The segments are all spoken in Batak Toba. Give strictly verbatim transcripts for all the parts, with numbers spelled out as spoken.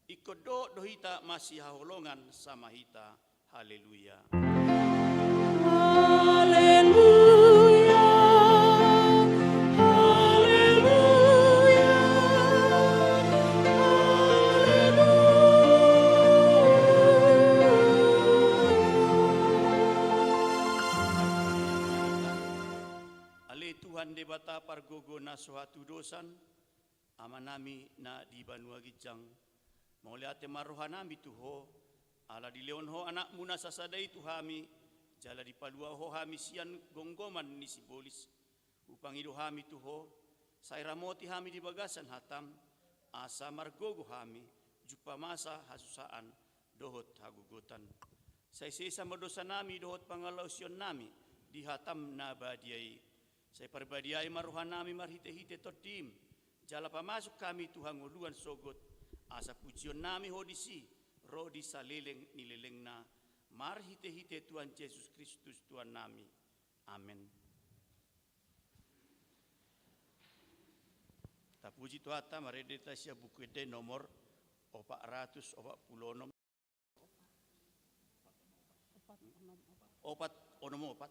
Ingkon dohot do hita masihaholongan sama hita. Haleluya. Haleluya. Haleluya. Haleluya. Ale Tuhan Debata pargogo na so hatudosan, Amanami na di banua ginjang, mauliate ma rohanami tu Ho, ala dilehon Ho Anakmu na sasada i tu hami, jala dipalua Ho hami sian gomgoman ni sibolis. Hupangido hami tu Ho, sai ramoti hami di bagasan hataM, asa margogo hami, jumpa masa hasusaan dohot hagogotan. Sai sesa ma dosanami dohot pangalaosionnami di hataM na badia i. Sai parbadiai ma rohanami marhitehite TondiM, jala pamasuk hami tu hangoluan sogot, asa pujionnami Ho disi, ro di saleleng ni lelengna, marhitehite Tuhan Jesus Kristus Tuhannami. Amen. Tapuji Tuhanta, marende hita sian Buku Ende nomor opat ratus opat pulu onom. Opat onom opat.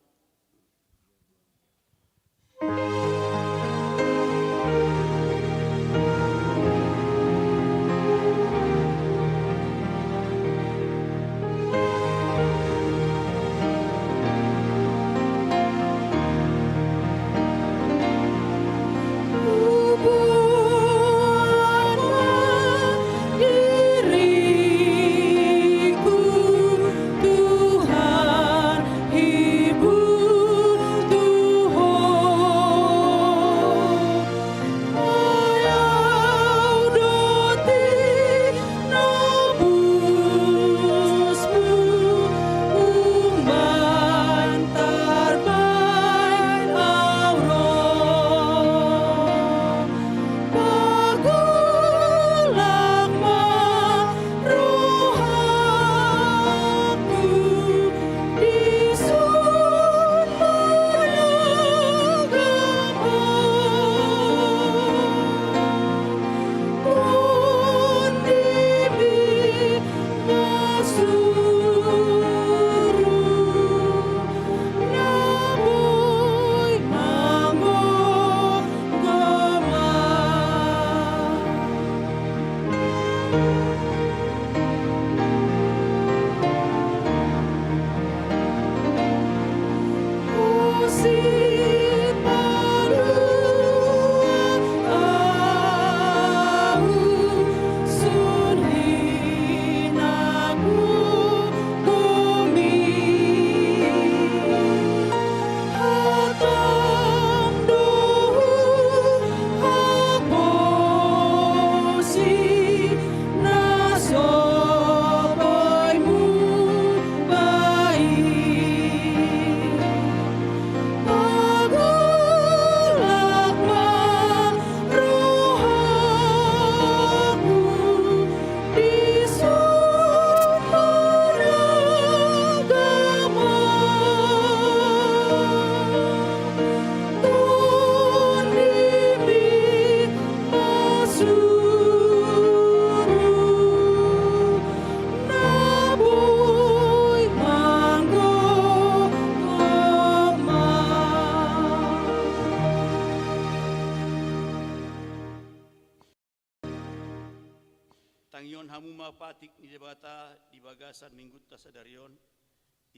Tangihon hamu ma patik ni Debata di bagasan minggunta sadari on,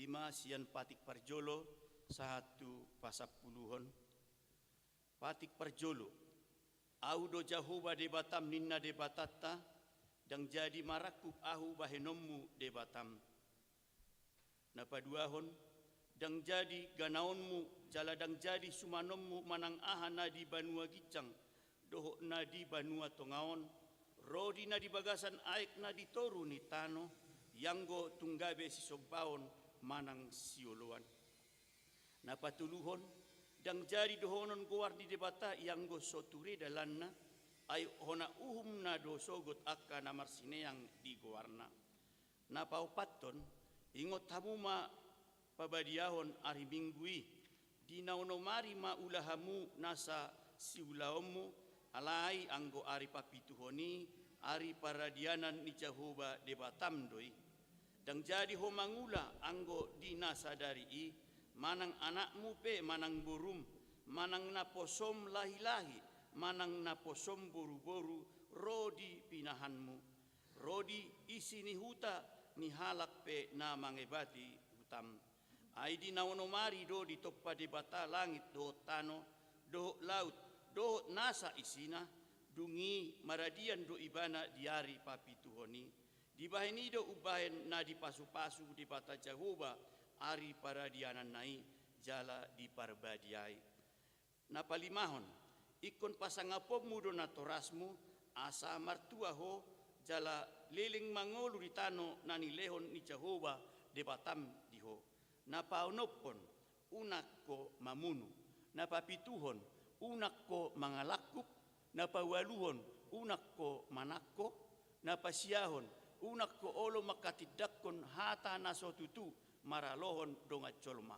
i ma sian patik parjolo sahat tu pasampuluhon. Patik parjolo. Ahu do Jahowa Debatam, ninna Debatanta, ndang jadi marangkup ahu bahenonmu Debatam. Na paduahon, ndang jadi ganaonmu, jala ndang jadi sumanonmu manang aha na di banua ginjang, dohot na di banua tonga on, ro di na di bagasan aek na di toru ni tano, ianggo tung gabe sisombaon manang sioloan. Na patoluhon, ndang jadi dohonon goar ni Debata ianggo so ture dalanna, ai hona uhumna do sogot angka na marsineang di goarna. Na paopathon, ingot hamu ma pabadiahon ari Minggu i, di na onom ari ma ula hamu nasa siulaonmu, alai anggo ari papituhon i, Ari paradianan ni Jahowa Debatam do i. Ndang jadi ho mangula anggo di na sadari i, manang anakmu pe manang borum, manang naposom lahilahi, manang naposom boruboru, ro di pinahanmu, ro di isi ni huta ni halak pe na mangebati hutam. Ai di na onom ari do ditompa Debata langit dohot tano, dohot laut, dohot nasa isina, dung i maradian do ibana di ari papituhon i. Dibahen i do umbahen na dipasupasu Debata Jahowa ari paradiananna i jala diparbadiai. Na palimahon, ingkon pasangaponmu do natorasmu, asa martua ho, jala leleng mangolu di tano na nilehon ni Jahowa Debatam di ho. Na paonomhon, unang ho mamunu. Na papituhon, unang ho mangalangkup. Na paualuhon, unang ho manangko. Na pasiahon, unang ho olo manghatindanghon hata na so tutu maralohon dongan jolma.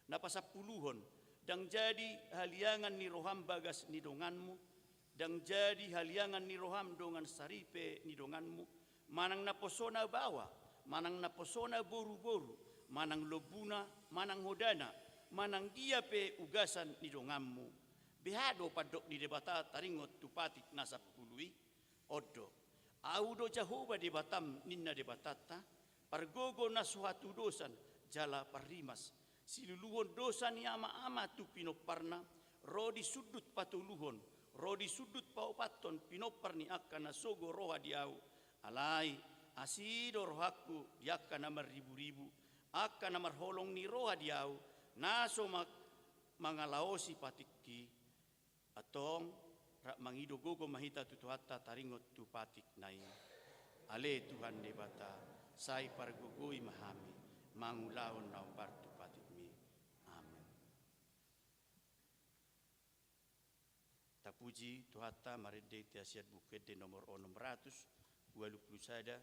Na pasampuluhon, ndang jadi haliangan ni roham bagas ni donganmu, ndang jadi haliangan ni roham dongan saripe ni donganmu, manang naposona baoa, manang naposona boruboru, manang lombuna, manang hodana, manang dia pe ugasan ni donganmu. Beha do pandok ni Debata taringot tu patik na sampulu i? On do. Ahu do Jahowa Debatam, ninna Debatanta, pargogo na so hatudosan jala parrimas, siluluhon dosa ni amaama tu pinomparna, ro di sundut patoluhon, ro di sundut paopathon pinompar ni angka na sogo roha di ahu. Alai asi do rohangku di angka na marriburibu, angka na marholong ni roha di ahu, na so ma-, mangalaosi patikki. Antong, rap mangido gogo ma hita tu Tuhanta taringot tu patikna i. Ale Tuhan Debata, sai pargogoi ma hami mangulahon na hombar tu patikmi. Amen. Tapuji Tuhanta marende di hasian Buku Ende nomor onom ratus ualu pulu sada.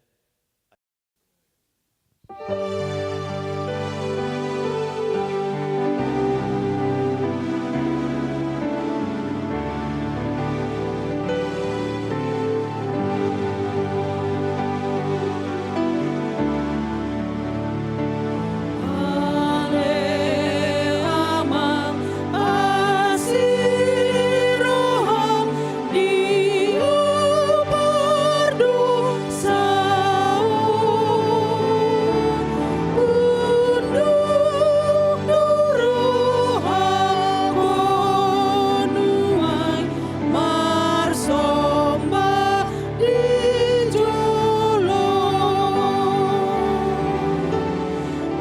Di jolo.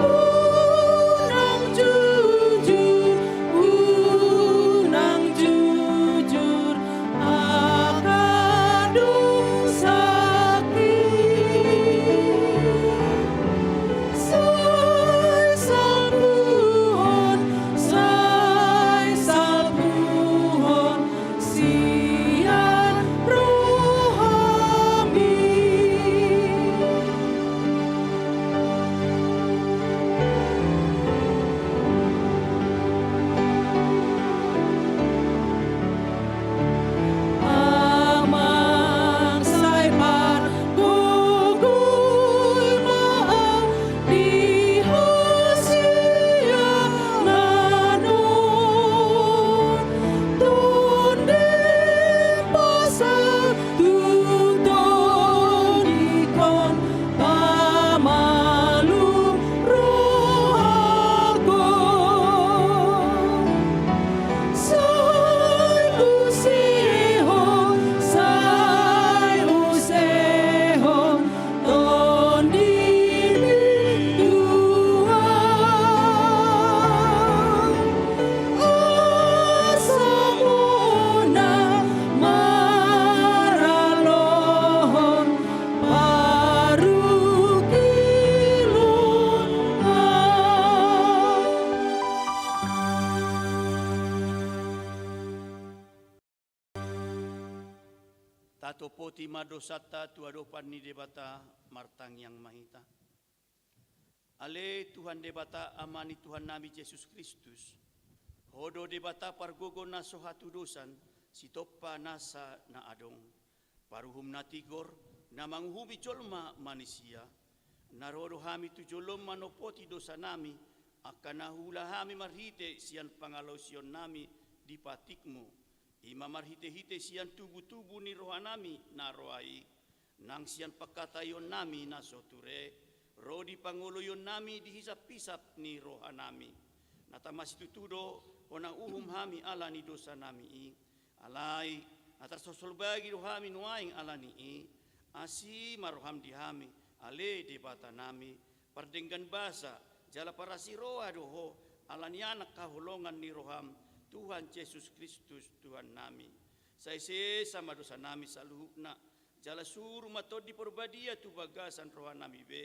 Unang jujur, unang jujur, angka dosangki. Sai salpuhon, sai salpuhon, sian rohami. Amang sai pargogoi ma au di hasiangan on. Tondim pasahat tu tondingkon, pamalum rohangkon. Sai usehon, sai usehon, tondimi Tuhan. Asa unang maralohon parungkilon. Tatopoti ma dosanta tu adopan ni Debata, martangiang ma hita. Ale Tuhan Debata, Ama ni Tuhannami Jesus Kristus, Ho do Debata pargogo na so hatudosan, sitompa nasa na adong. Paruhum na tigor, na manguhumi jolma manisia. Na ro do hami tu jolom manopoti dosanami, angka na huula hami marhite sian pangalaosionnami di patikmu. I ma marhitehite sian tubutubu ni rohanami na roa i, nang sian pangkataionnami na so ture, ro di pangoloionnami di hisaphisap ni rohanami. Na tama situtu do hona uhum hami ala ni dosanami i. Alai na tarsolsolbagi do hami nuaeng ala ni i. Asi ma roham di hami, ale Debatanami, pardenggan basa jala parasi roha do ho, ala ni Anak haholongan ni roham, Tuhan Jesus Kristus Tuhannami. Sai sesa ma dosanami saluhutna, jala suru ma Tondi Parbadia tu bagasan rohanami be,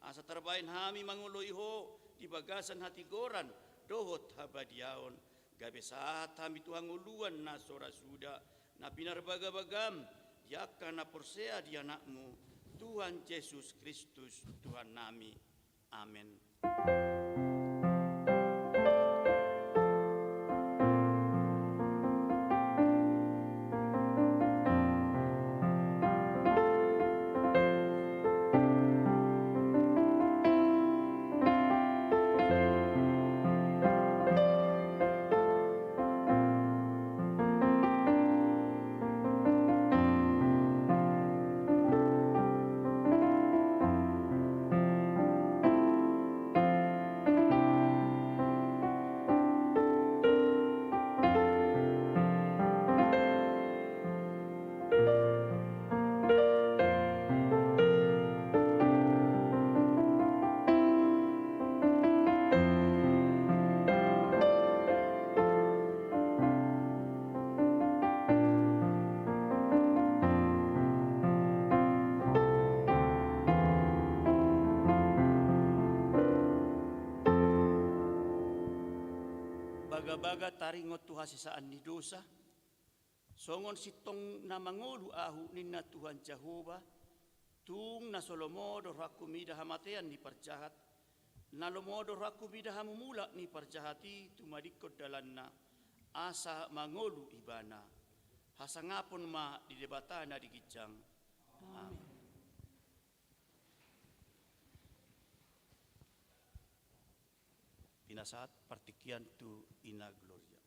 asa tarbahen hami mangoloi ho di bagasan hatigoran dohot habadiaon, gabe sahat hami tu hangoluan na so ra suda, na pinarbagabagam di angka na porsea di Anakmu, Tuhan Jesus Kristus Tuhannami. Amen. Bagabaga taringot tu hasesaan ni dosa, songon sintong na mangolu ahu ninna Tuhan Jahowa, tung na so lomo do rohangku mida hamatean ni parjahat, na lomo do rohangku mida hamumulak ni parjahat i tumadingkon dalanna, asa mangolu ibana. Hasangapon ma di Debata na di ginjang. Amen. Pinasahat partingkian tu Ina Gloria.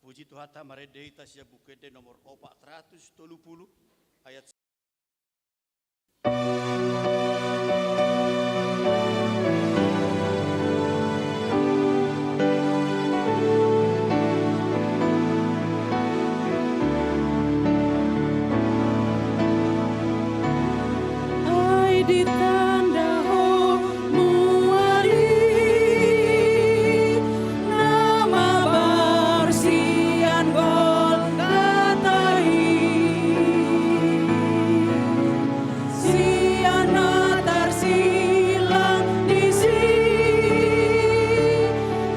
Puji Tuhanta, marende hita sian Buku Ende nomor opat ratus tolu pulu, ayat Ai ditanda Ho muari na mabar sian Golgota i, sian na tarsilang disi,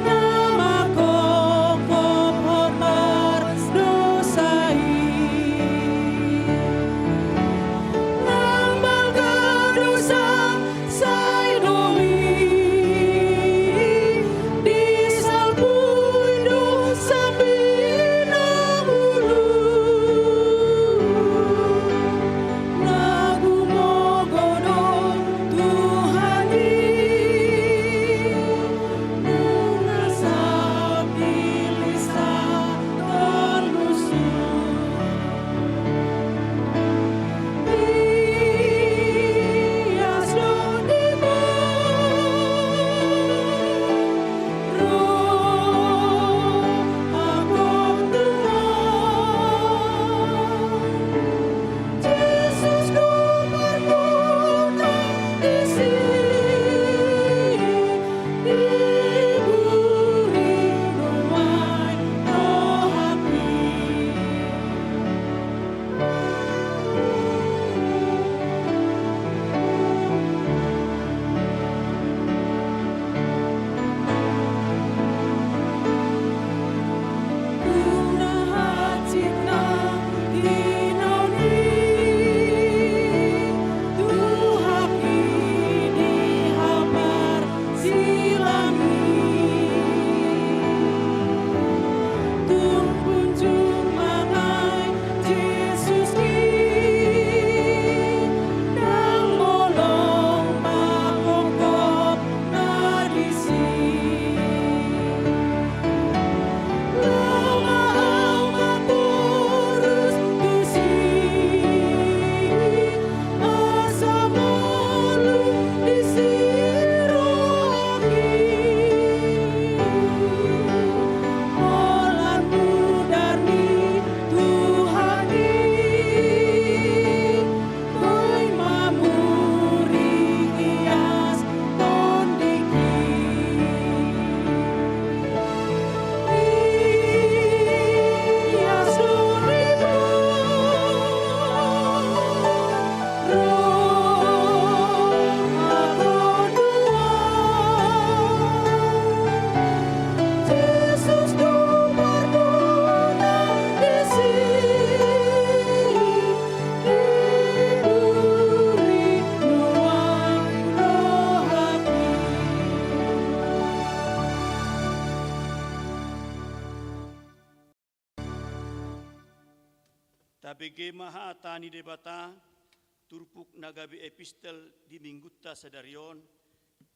na mangkophop pardosa i. Nang balga dosa sai doli, disalpu i do sambing na mulu. Na gumogo do Tuhan i, nunga sab dilista tolu su. Ias do di ba, ro agon tu Ho. Jesus do parguna disi, diburi nuaeng rohangki. Tuhan i di habar silang i. Tung punjung ma ngai Jesus i, ndang bolong pangkophop na disi. Laho ma au ma torus tusi, asa malum disi rohangki. Holan mudar ni Tuhan i, boi ma muri ias tondingki. Ias do di ba, ro agon tu Ho. Jesus do parguna disi, diburi nuaeng rohangki. Tabege ma hata ni Debata, turpuk na gabe epistel di minggunta sadari on,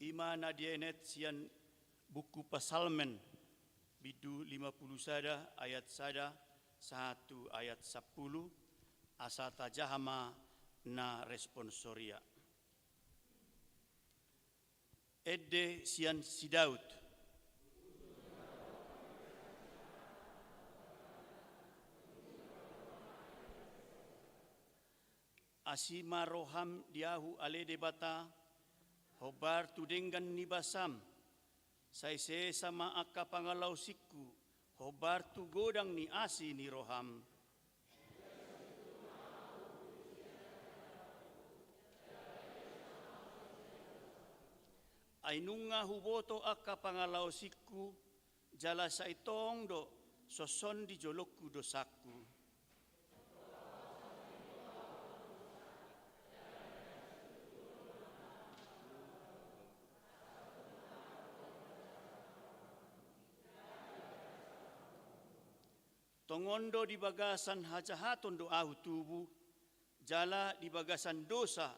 i ma na dienet sian buku Psalmen, bindu lima pulu sada ayat sada sahat tu ayat sampulu, asa tajaha ma na responsoria. Ende sian si Daud. Asi ma roham di ahu ale Debata, hombar tu denggan ni basam, sai sesa ma angka pangalaosingku, hombar tu godang ni asi ni roham. Ai nunga huboto angka pangalaosingku, jala sai tong do songon di jolongku dosangku. Tongon do di bagasan hajahaton do ahu tubu, jala di bagasan dosa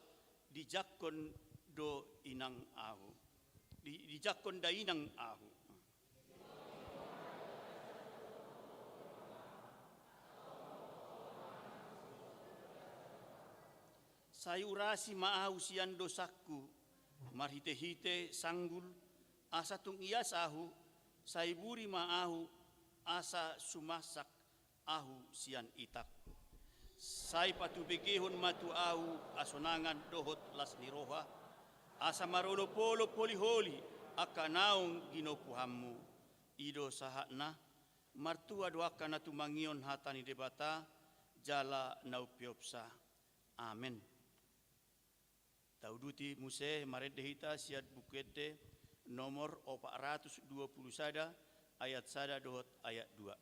dijangkon do inang ahu. Di, dijangkon dainang ahu. Sai urasi ma ahu sian dosangku, marhitehite sanggul, asa tung ias ahu, sai buri ma ahu, asa sumansak ahu sian itangku. Sai patubegehon ma tu ahu hasonangan dohot las ni roha, asa marolopolop holiholi angka naung ginompuanmu. I do sahatna. Martua do angka na tumangihon hata ni Debata jala na umpeopsa. Amen. Tauduti muse marende hita sian Buku Ende nomor opat ratus dua puluh sada, ayat sada dohot ayat dua.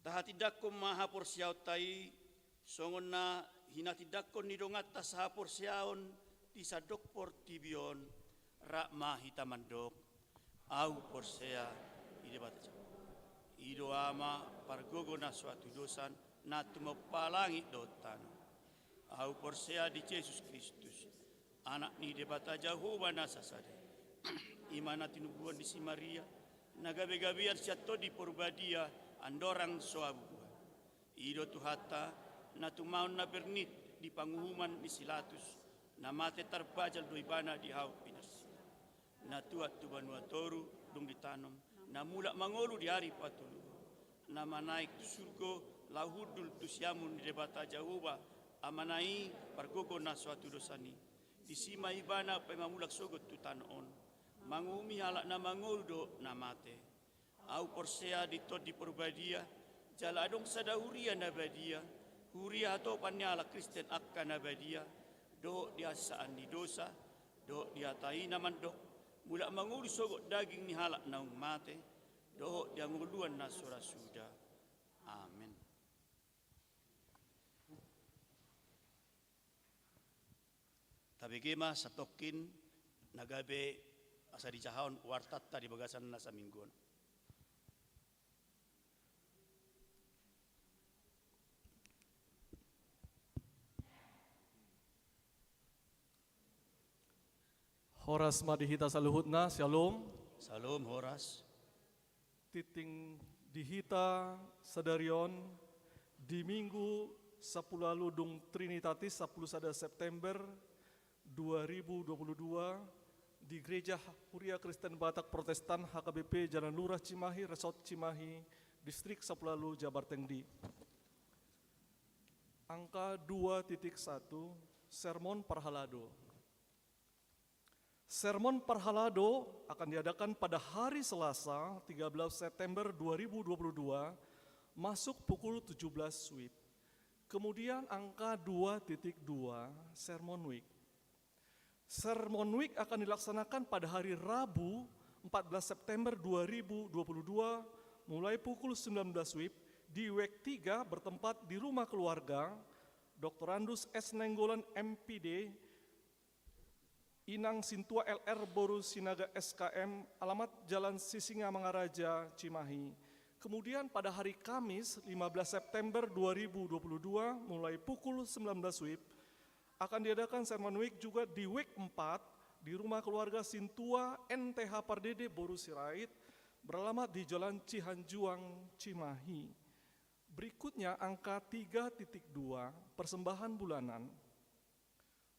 Tahatindangkon ma haporseaonta i, songon na hinatindangkon ni donganta sahaporseaon di sandok portibi on, rap ma hita mandok. Ahu porsea di Debata Jahowa. I do Ama, pargogo na so hatudosan, na tumompa langit dohot tano. Ahu porsea di Jesus Kristus, Anak ni Debata Jahowa na sasada. I ma na tinubuan ni si Maria, na gabegabean sian Tondi Parbadia, andorang so habubuhan. I do Tuhanta, na tumaon na bernit di panguhuman ni si Pilatus, na mate tarbajal do ibana di hau pinarsilang. Na tuat tu banua toru, dung ditanom, na mulak mangolu di ari patoluhon, na manaek tu surgo, laho hundul tu siamun ni Debata Jahowa, Amana i, pargogo na so hatudosan i. Disi ma ibana paima mulak sogot tu tano on, manguhumi halak na mangolu dohot na mate. Ahu porsea di Tondi Parbadia, jala adong sada huria na badia, huria hatopan ni halak Kristen angka na badia, dohot di hasesaan ni dosa, dohot di hata i na mandok, mulak mangolu sogot daging ni halak naung mate, dohot di hangoluan na so ra suda. Amen. Tabege ma satongkin na gabe asa dijahahon wartanta di bagasan na saminggu on. Horas ma di hita saluhutna, syalom. Syalom, horas. Tingting Di hita sadari on, di Minggu sampulu ualu dung Trinitatis, sampulu sada September dua ribu dua puluh dua, di Gereja Huria Kristen Batak Protestan H K B P Jalan Lurah Cimahi, Resort Cimahi, Distrik sampulu ualu, Jabar Tengdi. Angka dua titik satu, Sermon Parhalado. Sermon Parhalado akan diadakan pada hari Selasa, tiga belas September dua ribu dua puluh dua, masuk pukul tujuh belas WIB. Kemudian angka dua titik dua, Sermon Week. Sermon Week akan dilaksanakan pada hari Rabu, empat belas September dua ribu dua puluh dua, mulai pukul sembilan belas WIB, di WEK tiga, bertempat di rumah keluarga Doktorandus S Nainggolan, M P D, Inang Sintua L R, Boru Sinaga, S K M, alamat Jalan Sisingamangaraja, Cimahi. Kemudian pada hari Kamis, lima belas September dua ribu dua puluh dua, mulai pukul sembilan belas WIB, akan diadakan Sermon Week juga di WEK empat, di rumah keluarga Sintua N T H Pardede, Boru Sirait, beralamat di Jalan Cihanjuang, Cimahi. Berikutnya, angka tiga titik dua, persembahan bulanan.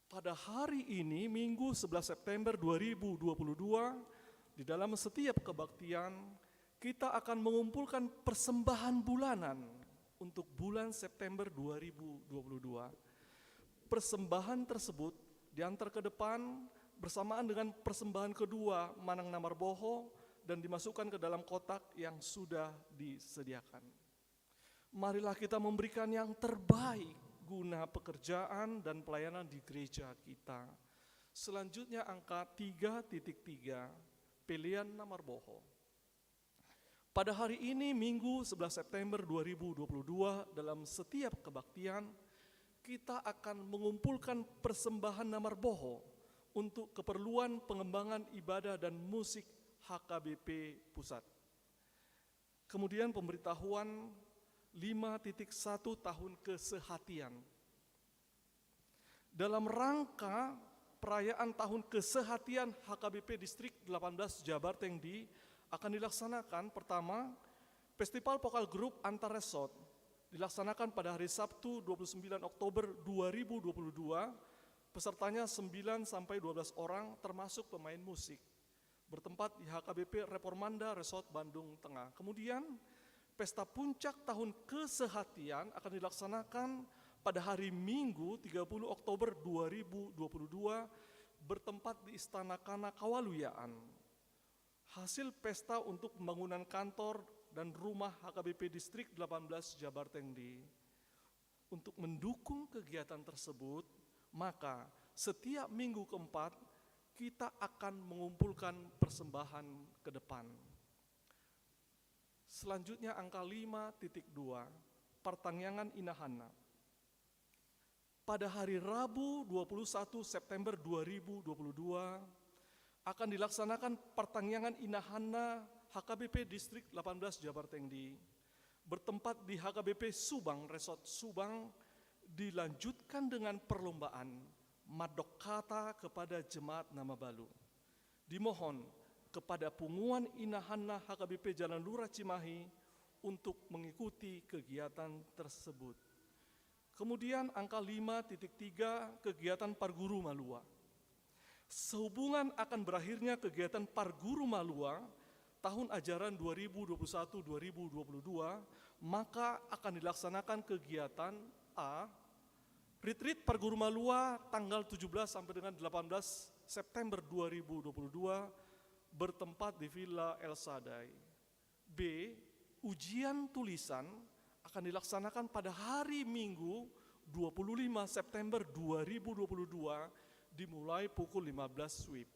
Pada hari ini, Minggu sebelas September dua ribu dua puluh dua, di dalam setiap kebaktian, kita akan mengumpulkan persembahan bulanan untuk bulan September dua ribu dua puluh dua. Persembahan tersebut diantar ke depan bersamaan dengan persembahan kedua manang na marboho dan dimasukkan ke dalam kotak yang sudah disediakan. Marilah kita memberikan yang terbaik guna pekerjaan dan pelayanan di gereja kita. Selanjutnya, angka tiga titik tiga, pelean na marboho. Pada hari ini, Minggu sebelas September dua ribu dua puluh dua, dalam setiap kebaktian, kita akan mengumpulkan persembahan na marboho untuk keperluan pengembangan ibadah dan musik H K B P Pusat. Kemudian pemberitahuan lima titik satu, tahun kesehatian. Dalam rangka perayaan tahun kesehatian H K B P Distrik delapan belas Jabar Tengdi akan dilaksanakan, pertama, Festival Vokal Grup Antar Resort dilaksanakan pada hari Sabtu, dua puluh sembilan Oktober dua ribu dua puluh dua, pesertanya sembilan sampai dua belas orang, termasuk pemain musik. Bertempat di H K B P Reformanda Resort Bandung Tengah. Kemudian, pesta puncak tahun kesehatian akan dilaksanakan pada hari Minggu, tiga puluh Oktober dua ribu dua puluh dua, bertempat di Istana Kana Kawaluyaan. Hasil pesta untuk pembangunan kantor dan rumah H K B P Distrik delapan belas Jabar Tengdi. Untuk mendukung kegiatan tersebut, maka setiap minggu keempat kita akan mengumpulkan persembahan ke depan. Selanjutnya, angka lima titik dua, partangiangan Inahanna. Pada hari Rabu, dua puluh satu September dua ribu dua puluh dua, akan dilaksanakan partangiangan Inahanna H K B P Distrik delapan belas Jabar Tengdi, bertempat di H K B P Subang, Resort Subang, dilanjutkan dengan perlombaan mandok hata kepada jemaat na mabalu. Dimohon kepada punguan Inahanna H K B P Jalan Lurah Cimahi untuk mengikuti kegiatan tersebut. Kemudian, angka lima titik tiga, kegiatan Parguru Malua. Sehubungan akan berakhirnya kegiatan Parguru Malua tahun ajaran dua ribu dua puluh satu dua ribu dua puluh dua, maka akan dilaksanakan kegiatan: A, Retreat Parguru Malua tanggal tujuh belas sampai dengan delapan belas September dua ribu dua puluh dua, bertempat di Villa El Sadai. B, ujian tulisan akan dilaksanakan pada hari Minggu, dua puluh lima September dua ribu dua puluh dua, dimulai pukul lima belas WIB.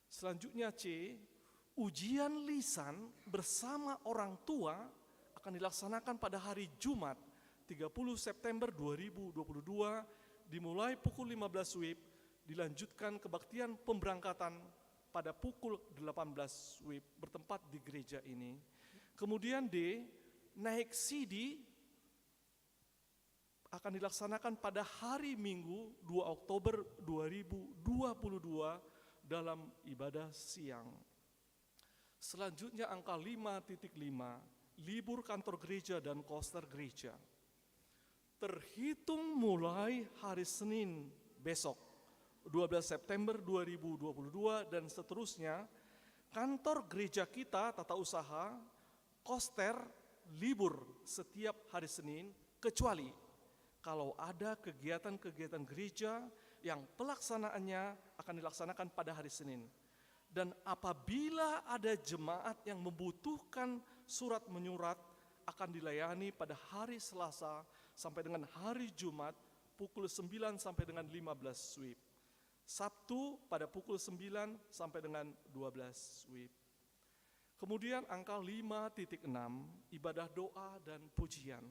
Selanjutnya, C, ujian lisan bersama orang tua akan dilaksanakan pada hari Jumat, tiga puluh September dua ribu dua puluh dua, dimulai pukul lima belas WIB, dilanjutkan kebaktian pemberangkatan pada pukul delapan belas WIB, bertempat di gereja ini. Kemudian, D, naek sidi akan dilaksanakan pada hari Minggu, dua Oktober dua ribu dua puluh dua, dalam ibadah siang. Selanjutnya, angka lima titik lima, Libur kantor gereja dan koster gereja. Terhitung mulai hari Senin besok, dua belas September dua ribu dua puluh dua dan seterusnya, kantor gereja kita, tata usaha, koster, libur setiap hari Senin, kecuali kalau ada kegiatan-kegiatan gereja yang pelaksanaannya akan dilaksanakan pada hari Senin. Dan apabila ada jemaat yang membutuhkan surat menyurat, akan dilayani pada hari Selasa sampai dengan hari Jumat pukul sembilan sampai dengan lima belas wib. Sabtu pada pukul sembilan sampai dengan dua belas wib. Kemudian angka lima titik enam, ibadah doa dan pujian.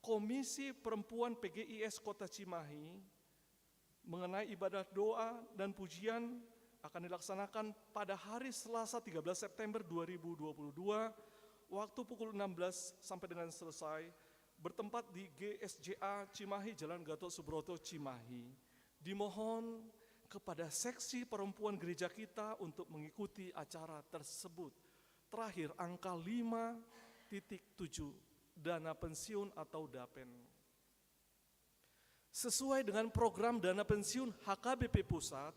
Komisi Perempuan P G I S Kota Cimahi mengenai ibadah doa dan pujian akan dilaksanakan pada hari Selasa tiga belas September dua ribu dua puluh dua, waktu pukul enam belas sampai dengan selesai, bertempat di G S J A Cimahi, Jalan Gatot Subroto, Cimahi. Dimohon kepada seksi perempuan gereja kita untuk mengikuti acara tersebut. Terakhir, angka lima titik tujuh, dana pensiun atau dapen. Sesuai dengan program dana pensiun H K B P Pusat,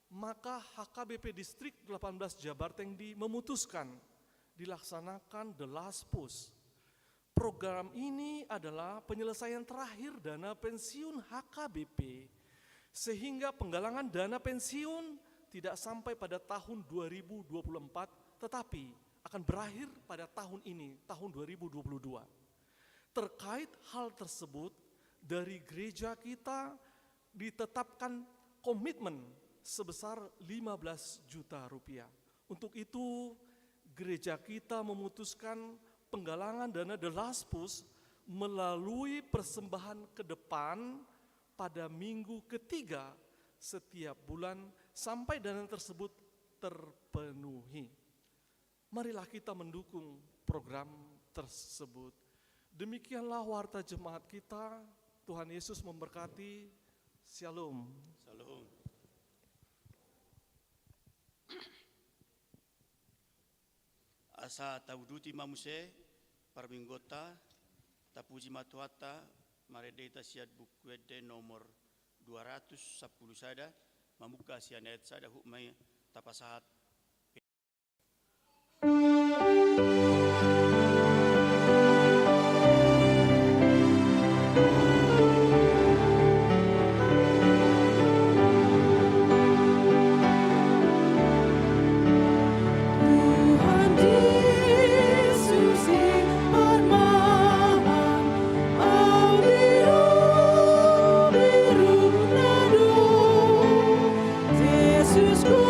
maka H K B P Distrik delapan belas Jabartengdi memutuskan dilaksanakan the last push. Program ini adalah penyelesaian terakhir dana pensiun H K B P, sehingga penggalangan dana pensiun tidak sampai pada tahun dua ribu dua puluh empat, tetapi akan berakhir pada tahun ini, tahun dua ribu dua puluh dua. Terkait hal tersebut, dari gereja kita ditetapkan komitmen sebesar lima belas juta rupiah. Untuk itu, gereja kita memutuskan penggalangan dana the last push melalui persembahan ke depan pada minggu ketiga setiap bulan sampai dana tersebut terpenuhi. Marilah kita mendukung program tersebut. Demikianlah warta jemaat kita. Tuhan Yesus memberkati. Shalom. Shalom. Asa tauduti ma muse parmingguonta, tapuji ma Tuhanta, marende hita sian Buku Ende nomor dua ratus sampulu sada, mamungka sian ayat sada, huhut ma i tapasahat. Tuhan Jesus i parmahan, au biru-biru na do, Jesus ku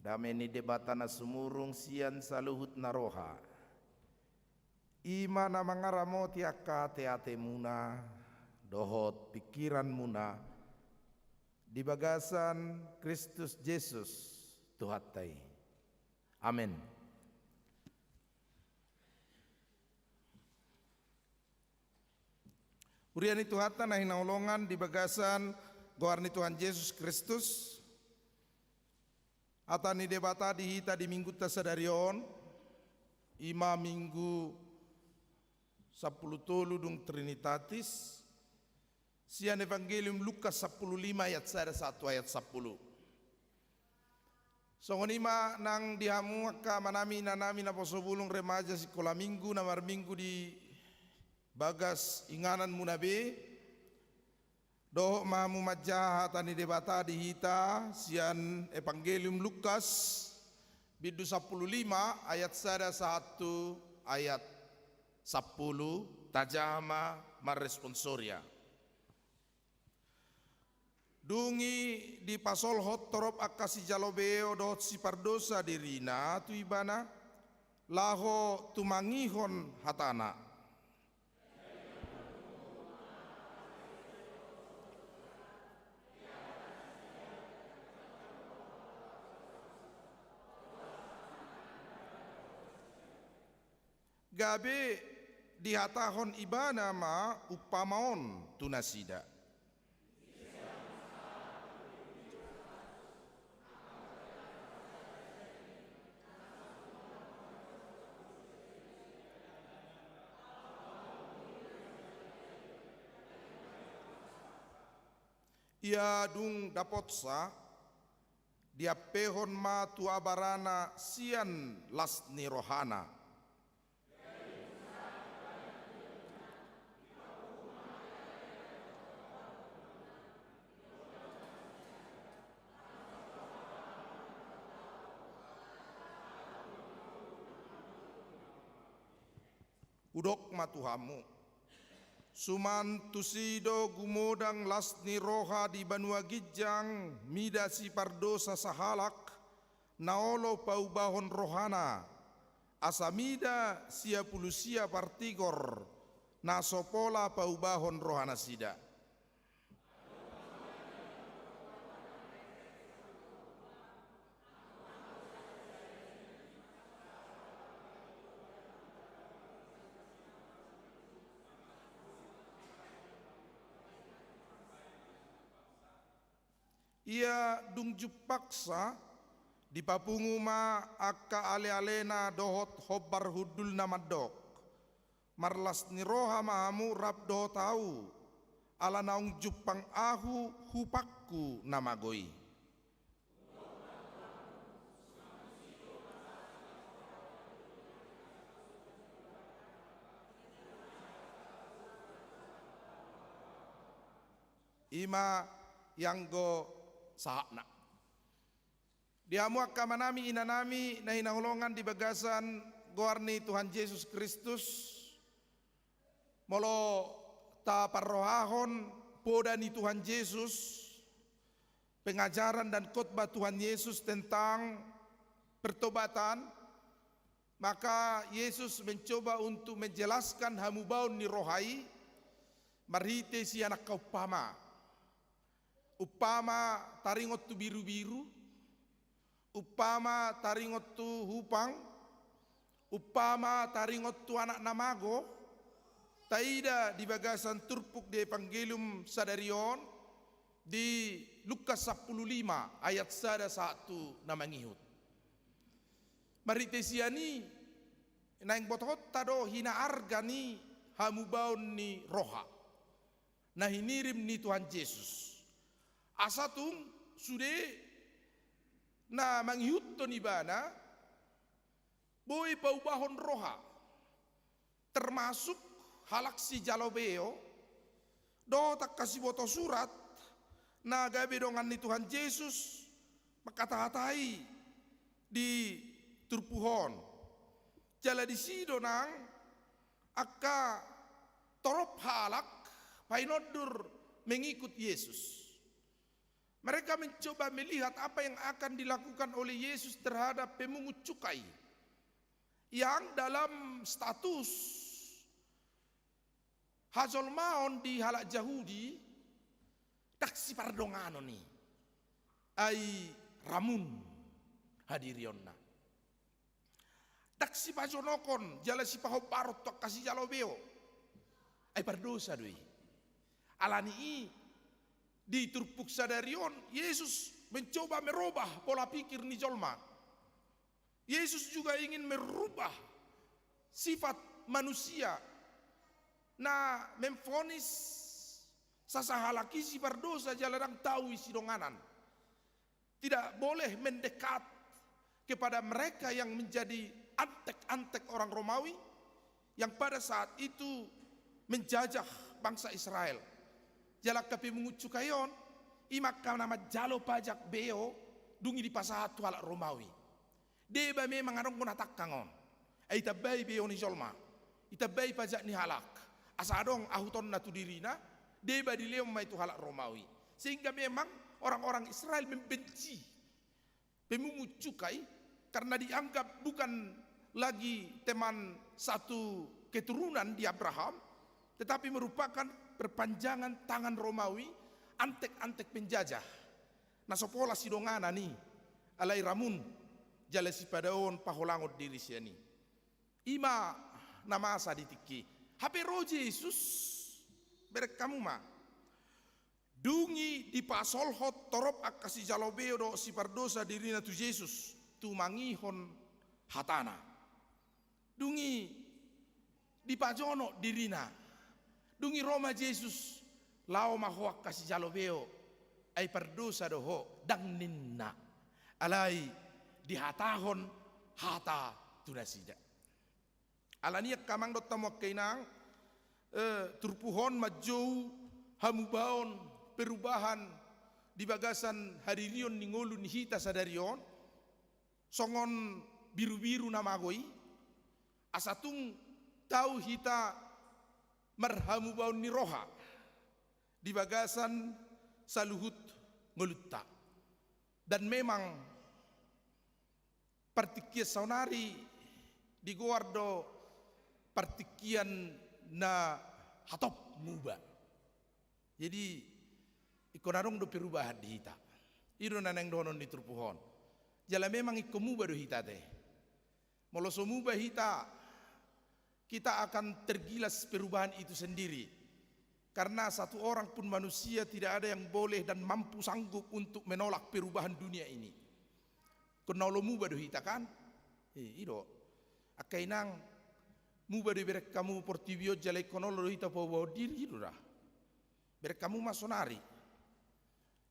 Dame ni Debata na sumurung sian saluhut na roha, i ma na mangaramoti angka ateatemuna dohot pingkiranmuna di bagasan Kristus Jesus Tuhanta i. Amen. Huria ni Tuhanta na hinaholongan di bagasan goar ni Tuhan Jesus Kristus, hata ni Debata di hita di minggunta sadari on, i ma minggu sampulu tolu dung Trinitatis, sian Evangelium Lukas sampulu lima ayat sada sahat tu ayat sampulu. Songon i ma nang di hamu angka amanami inanami naposo bulung, remaja, sikola minggu na marminggu di bagas ingananmuna be, dohot ma hamu manjaha hata ni Debata di hita sian Evangelium Lukas, bindu sampulu lima ayat sada sahat tu ayat sampulu, tajaha ma marresponsoria. Dung i dipasolhot torop angka sijalo beo dohot sipardosa dirina tu ibana, laho tumangihon hatana. Gabe dihatahon ibana ma umpama on tu nasida. Ia dung dapotsa, diampehon ma tu abarana sian las ni rohana. Hudok ma tu hamu, suman tusi do gumodang las ni roha di banua ginjang mida sipardosa sahalak, na olo paubahon rohana, asa mida sia pulu sia partigor na so pola paubahon rohanasida. Ia dung jumpangsa, dipapungu ma angka alealena dohot hombar hundulna mandok, marlas ni roha ma hamu rap dohot ahu, ala naung jumpang ahu hupangku na mago i. I ma ianggo sahatna. Di hamu angka amanami inanami na hinaholongan di bagasan goar ni Tuhan Jesus Kristus, molo taparrohahon poda ni Tuhan Jesus, pengajaran dan khotbah Tuhan Yesus tentang pertobatan, maka Yesus mencoba untuk menjelaskan hamubaon ni roha i marhite sian angka umpama. Umpama taringot tu birubiru, umpama taringot tu hupang, umpama taringot tu anak na mago, taida di bagasan turpuk di Evangelium sadari on, di Lukas sampulu lima ayat sada sahat tu na mangihut. Marhite sian i, naeng botohonta do hinaarga ni hamubaon ni roha na hinirim ni Tuhan Jesus. Asa tung sude na mangihuthon ibana boi paubahon roha, termasuk halak sijalo beo dohot angka siboto surat na gabe dongan ni Tuhan Jesus mangkatahatai di turpuk on. Jala disi do nang angka torop halak painondur mengikut Yesus. Mereka mencoba melihat apa yang akan dilakukan oleh Yesus terhadap pemungut cukai yang dalam status hajolmaon di halak Jahudi, ndang sipardonganon i, ai ramun hadirionna. Ndang sipajonokon jala sipahombaron tu angka sijalo beo, ai pardosa do i. Alani i di turpuk sadari on, Yesus mencoba merubah pola pikir ni jolma. Yesus juga ingin merubah sifat manusia na memvonis sasahalak i sipardosa jala ndang tau i sidonganan. Tidak boleh mendekat kepada mereka yang menjadi antek-antek orang Romawi yang pada saat itu menjajah bangsa Israel. Jala angka pemungut cukai on, i ma angka na manjalo pajak beo dung i dipasahat tu halak Romawi. Deba memang adong do na tangkang on. Ai itambai beo ni jolma, itambai pajak ni halak, asa adong ahutonna tu dirina, deba dilehon ma i tu halak Romawi. Sehingga memang orang-orang Israel membenci pemungut cukai karena dianggap bukan lagi teman satu keturunan di Abraham, tetapi merupakan perpanjangan tangan Romawi, antek-antek penjajah. Na so pola sidonganan i, alai ramun jala sipadaohon paholangon diri sian i. I ma na masa di tingki i. Hape ro Jesus, bereng hamu ma. Dung i dipasolhot torop angka sijalo beo dohot sipardosa dirina tu Jesus, tumangihon hatana. Dung i dipajonok dirina. Dung i ro ma Jesus, laho ma ho angka sijalo beo, ai pardosa do ho, ndang ninna. Alai dihatahon hata tu nasida. Alani i angka amang dohot hamu angka inang, eh, turpuk on manjou hamubaon perubahan di bagasan hadirion ni ngolu ni hita sadari on, songon birubiru na mago i, asa tung tau hita marhamubaon ni roha di bagasan saluhut ngolunta. Dan memang partingkian saonari digoar do partingkian na hatop muba. Jadi, ingkon adong do perubahan di hita. I do na naeng dohonon ni turpuk on. Jala memang ingkon muba do hita ate. Molo so muba hita, kita akan tergilas perubahan itu sendiri. Karena satu orang pun manusia tidak ada yang boleh dan mampu sanggup untuk menolak perubahan dunia ini. Ingkon na olo muba do hita kan? Eh, i do. Angka inang, muba do ibereng hamu portibi on jala ingkon olo do hita paubahon diri, i do da. Bereng hamu ma sonari.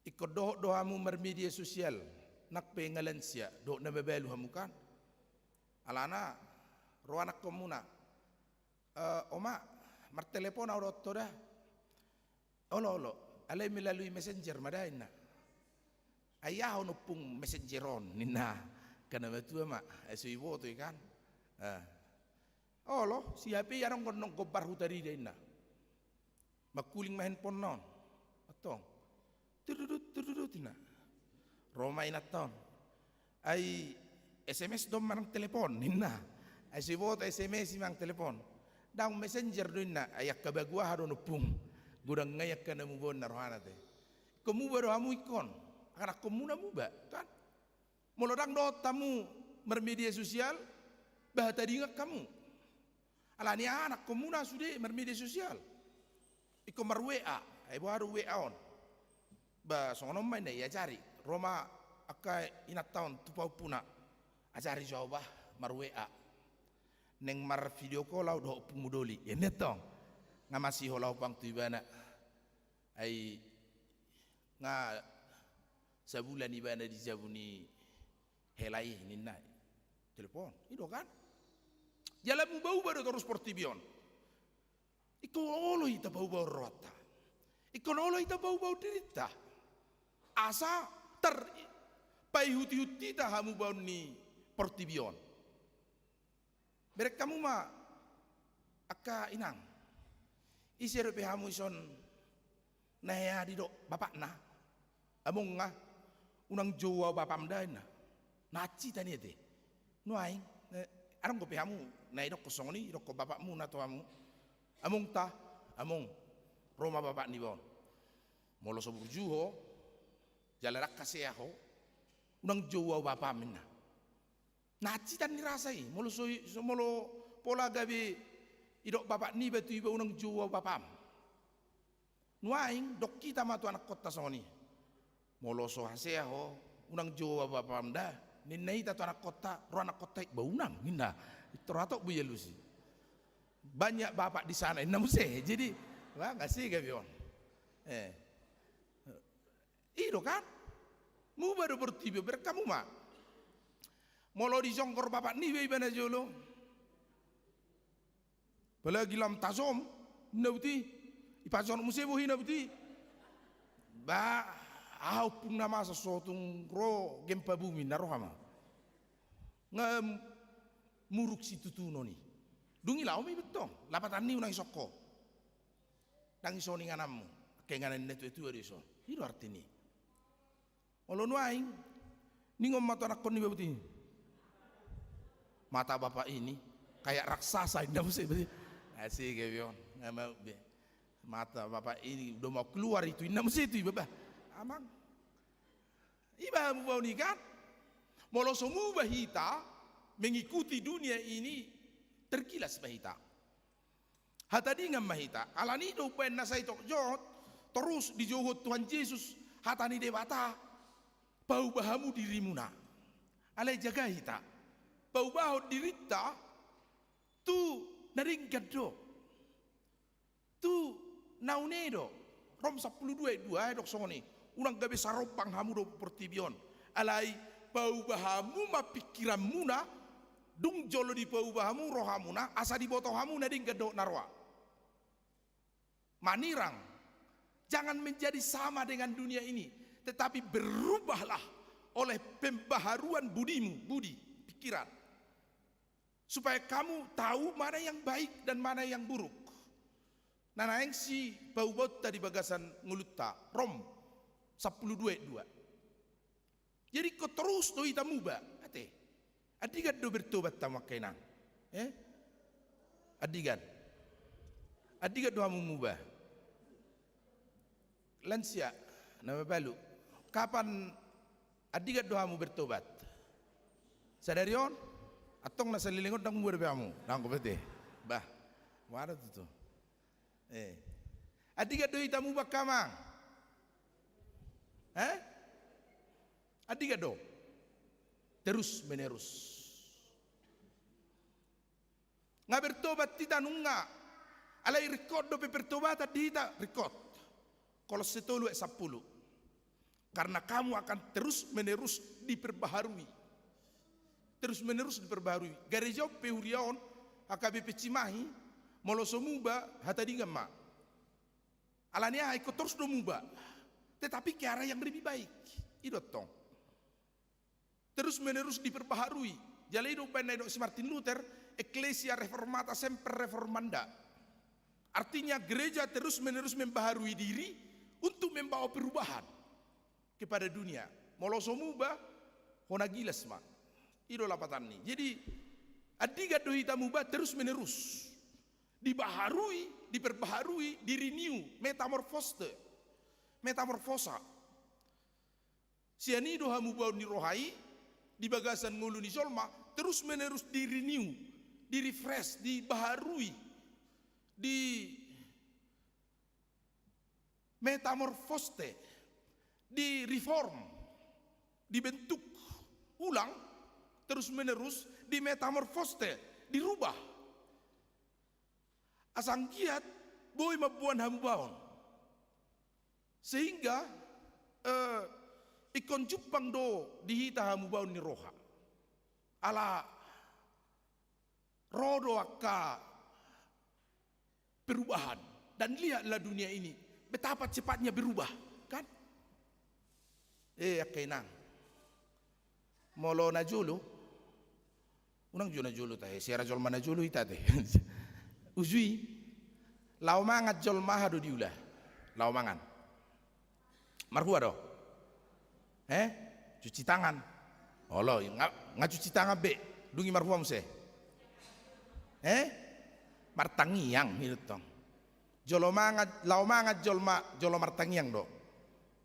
Ingkon dohot do hamu marmedia sosial, nang pe nga lansia, dohot na mabalu hamu kan. Alana, ro anakkonmuna. Eh, oma, martelepon ahu dohot ho da. Olo, olo, alai melalui messenger ma da inna. Ai aha on ompung messenger on ninna. Angka na matua ma, ai so iboto i kan. Eh. Olo, si H P i adong gombar hutarida inna. Mangkuling ma handphonena on. Antong. Turdudut, turdudut inna. Ro ma inanta on. Ai S M S do manang telepon ninna. Ai so iboto S M S i manang telepon. Ndang messenger do inna. Ai angka bagu aha do on ompung. Godang nga i angka na muba on ninna rohana ate. Ingkon muba do hamu ingkon. Angka anakkonmuna muba kan. Molo ndang dohot hamu marmedia sosial, bah tadingan hamu. Alani aha anakkonmuna sude marmedia sosial. Ingkon mar-W A, ai boha do W A on. Bah songon on ma inna iajari. Ro ma angka inanta on tu pahompuna. Ajari jo ahu bah mar-W A. Naeng mar-video call ahu dohot ompungmu doli. Inna antong. Nga masiho laho pang tu ibana. Ai nga sabulan ibana di jabu ni hela i ninna. Telepon, i do kan? Jala muba-uba do torus portibi on. Ingkon olo hita paubahon rohanta. Ingkon olo hita paubahon dirinta. Asa tar paihut-ihut hita hamubaon ni portibi on. Bereng hamu ma angka inang. Ise dope hamu ison na hea didok bapakna? Among nga, unang jou ahu bapam da, ninna. Na hansit hita i ate. Nuaeng, eh, adong dope hamu na idokkon songon i, idokkon bapakmuna tu hamu. Among ta, among, ro ma bapak niba on. Molo so burju ho, jala ndang hasea ho, unang jou ahu bapam, ninna. Na hansit hita ni rasa i, molo so, so molo pola gabe idok bapak niba tu iba unang jou ahu bapam. Nuaeng, dok hita ma tu anakkonta songon i. Molo so hasea ho, unang jou ahu bapam da, ninna hita tu anakkonta, ro anakkonta i, ba unang, ninna. Tor hatop bo i alusi. Banyak bapak di sana, ninna muse. Jadi, ba, nga sega be on. Eh. I do kan? Muba do portibi on, bereng hamu ma. Molo dijonggor bapak niba iba najolo. Apalagi lam tajom, ninna botima i. Ipajonok muse bohina botima i. Ba, aha ompung na masa so tung ro gempa bumi, ninna, roha ma. Nga muruk situtunon i. Dung i laho ma iba tong, lapatan ni unang dison ho. Ndang dison ingananmu, angka inganan ni natuatua do dison. I do artina i. Molo nuaeng, ningon ma tu anakkon niba botima i. Mata bapak ini kayak raksasa, ninna muse botima i. Asik gabe on, nga mau be. Mata bapak ini udah mau keluar itu, ninna muse tu iba, bah. Amang. Iba hamubaon i kan? Molo so muba hita mengikuti dunia ini, tergilas ma hita. Hatadingan ma hita. Alani i do umbaen na sai tokjot, torus dijouhon Tuhan Jesus, hata ni Debata, pauba hamu dirimuna. Alai jaga hita. Paubahon dirinta tu na denggan do. Tu na une do. Rom sampulu dua ayat dua, eh, didok songon i. Unang gabe sarombang hamu dohot portibi on. Alai pauba hamu ma pingkiranmuna, dung jolo dipauba hamu rohamuna, asa diboto hamu na denggan dohot na roa. Manirang, jangan menjadi sama dengan dunia ini, tetapi berubahlah oleh pembaharuan budimu, budi, pikiran. Supaya kamu tahu mana yang baik dan mana yang buruk. Na naeng sipaubaonta di bagasan ngolunta, Rom sampulu dua ayat dua. Jadi ingkon torus do hita muba, ate. Andigan do bertobat hamu angka inang? Eh? Andigan. Andigan do hamu muba? Lansia, na mabalu. Kapan andigan do hamu bertobat? Sadari on? Antong na saleleng on ndang muba dope hamu? Ndang, berarti. Bah, muba do tutu. Eh. Andigan do hita muba angka amang? Eh? Andigan do? Terus menerus. Nga bertobat hita nunga. Alai ringkot dope pertobatan di hita, ringkot. Kolosse tolu ayat sampulu. Karena kamu akan terus menerus diperbaharui. Terus menerus diperbaharui. Gareja on pe, huria on, H K B P Cimahi, molo so muba, hatadingan ma. Alani aha? Ingkon torus do muba. Tetapi ke arah yang lebih baik. I do tong. Terus menerus diperbaharui. Jala i do umbaen na didok si Martin Luther, Ecclesia reformata semper reformanda. Artinya gereja terus menerus membaharui diri untuk membawa perubahan kepada dunia. Molo so muba, hona gilas ma. I do lapatan ni. Jadi, andigan do hita muba terus menerus. Dibaharui, diperbaharui, di-renew, metamorfoste. Metamorfosa. Sian i do hamubaon ni roha i, di bagasan ngolu ni jolma, terus menerus di-renew, di-refresh, dibaharui, di-metamorfoste, di-reform, dibentuk ulang, terus menerus, di-metamorfoste, dirubah. Asa anggiat boi mamboan hamubaon. Sehingga, eh, ingkon jumpang do di hita hamubaon ni roha. Ala ro do angka perubahan. Dan lihatlah dunia ini, betapa cepatnya berubah, kan? Eh, angka inang. Molo najolo, unang jo najolo tahe, sera jolma najolo hita ate. Uju i, laho mangan jolma, aha do diula? Laho mangan. Marhua do? Eh? Cuci tangan. Olo, nga, nga cuci tangan be. Dung i marhua muse. Eh? Martangiang, i do tong. Jolo mangan, laho mangan jolma, jolo martangiang do.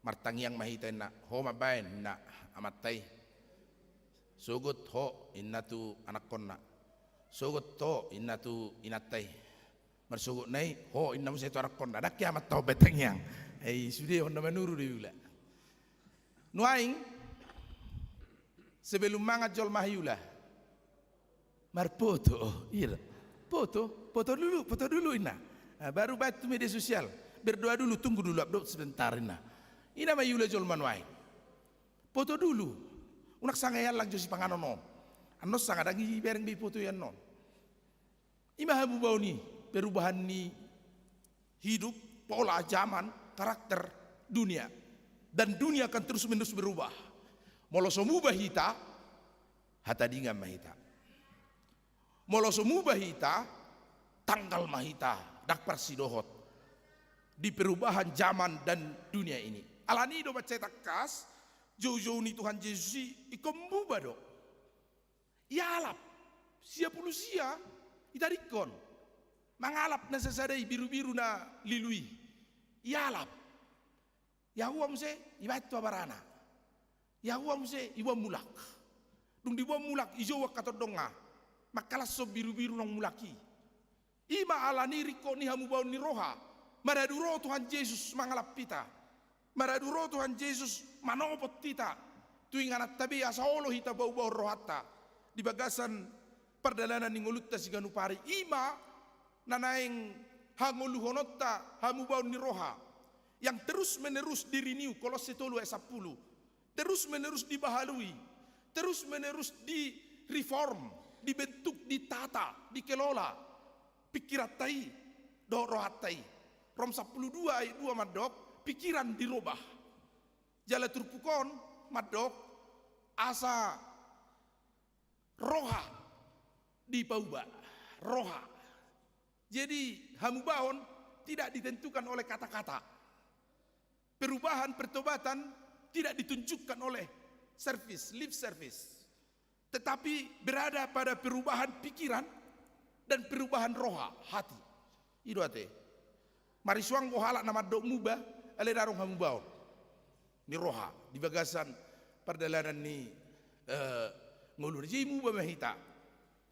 Martangiang ma hita inna, ho mambaen inna amanta i. Sogot ho inna tu anakkonna. Sogot ho inna tu inanta i. Marsogot na i, ho inna muse tu anakkonna. Ndang hea amanta ho mambaen tangiang. Ai sude on na manuru do iula. Nuaeng, sebelum mangan jolma hiula. Marpoto, ira. Poto, poto dulu, poto dulu inna. Ah, baru baen tu media sosial. Berdoa dulu, tunggu dulu, upload sebentar inna. Inna ma iula jolma nuaeng. Poto dulu. Unang sanga iallang jo sipanganon on. Annon sanga ndang ibereng be i poto i annon. Ima hamubaon i, perubahan ni hidup, pola, zaman, karakter, dunia. Dan dunia akan terus-menerus berubah. Molo so mubah hita, hatadingan ma hita. Molo so mubah hita, tanggal ma hita, ndang parsidohot di perubahan zaman dan dunia ini. Alani i do mansai tangkas, jou-jou ni Tuhan Jesus i ingkon mubah do. Ialap, sia pulu sia, itadingkon. Mangalap na sasada i, birubiru na lilu i. Ialap. Ia hua muse, ibaen tu abarana. Ia hua muse, iboan mulak. Dung diboan mulak, ijou angka tondongna. Mangkalashon birubiru naung mulak i. Ima alani i ringkot ni hamubaon ni roha. Maradu ro Tuhan Jesus mangalap hita. Maradu ro Tuhan Jesus manopot hita. Tu ingananta be asa olo hita baubahon rohanta. Di bagasan pardalanan ni ngolunta siganup ari. Ima na naeng hangoluhononta hamubaon ni roha. Yang terus menerus di-renew, Kolosse tolu ayat sampulu. Terus menerus dibaharui, terus menerus direform, dibentuk, ditata, dikelola. Pingkiranta i, dohot rohanta i. Rom sampulu dua ayat dua mandok, pingkiran dirobah. Jala turpuk on mandok, asa roha dipauba, roha. Jadi hamubaon tidak ditentukan oleh kata-kata. Perubahan, pertobatan tidak ditunjukkan oleh service, lip service. Tetapi berada pada perubahan pikiran dan perubahan roha, hati. I do ate. Marisuang do halak na mandok mubah, alai ndang adong hamubaon ni roha di bagasan pardalanan ni, eh, ngoluna. Jadi mubah ma hita.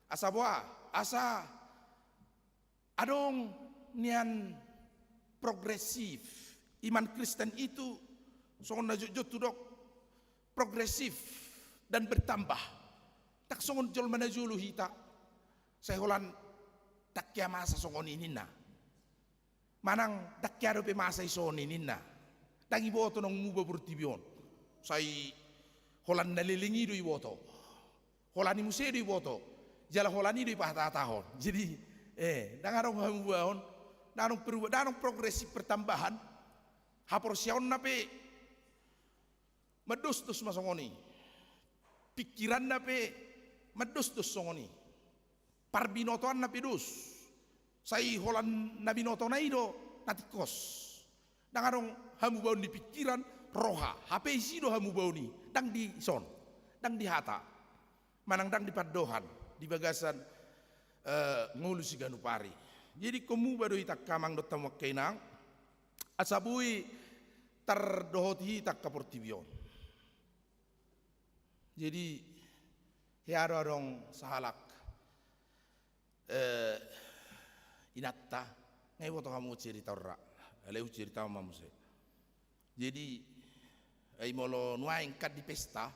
Asa boha, asa adong nian progresif. Iman Kristen itu songon na jotjot hudok progresif dan bertambah. Ndang songon jolma na jolo hita. Sai holan ndang hea masa songon i ninna. Manang ndang hea dope masa i songon i ninna. Ndang iboto naung mubah portibi on. Sai holan na leleng i do iboto. Holan i muse do iboto. Jala holan i do ipahatahatahon. Jadi, eh, ndang adong hamubaon, ndang adong peruba-, ndang adong progresif pertambahan. Haporseaonna pe mandosdos ma songon i. Pingkiranna pe mandosdos songon i. Parbinotoanna pe dos. Sai holan na binotona i do na tingkos. Ndang adong hamubaon di pingkiran, roha. Hape disi do hamubaon i. Ndang dison. Ndang di hata. Manang ndang di pandohan. Di bagasan, eh, ngolu siganup ari. Jadi ingkon mubah do hita angka amang dohot hamu angka inang. Asa boi tardohoti hita angka portibi on. Jadi, hea do adong sahalak, eh, inanta, nga iboto hamu cerita on ra, alai hucerita ma muse. Jadi, ai molo nuaeng kan di pesta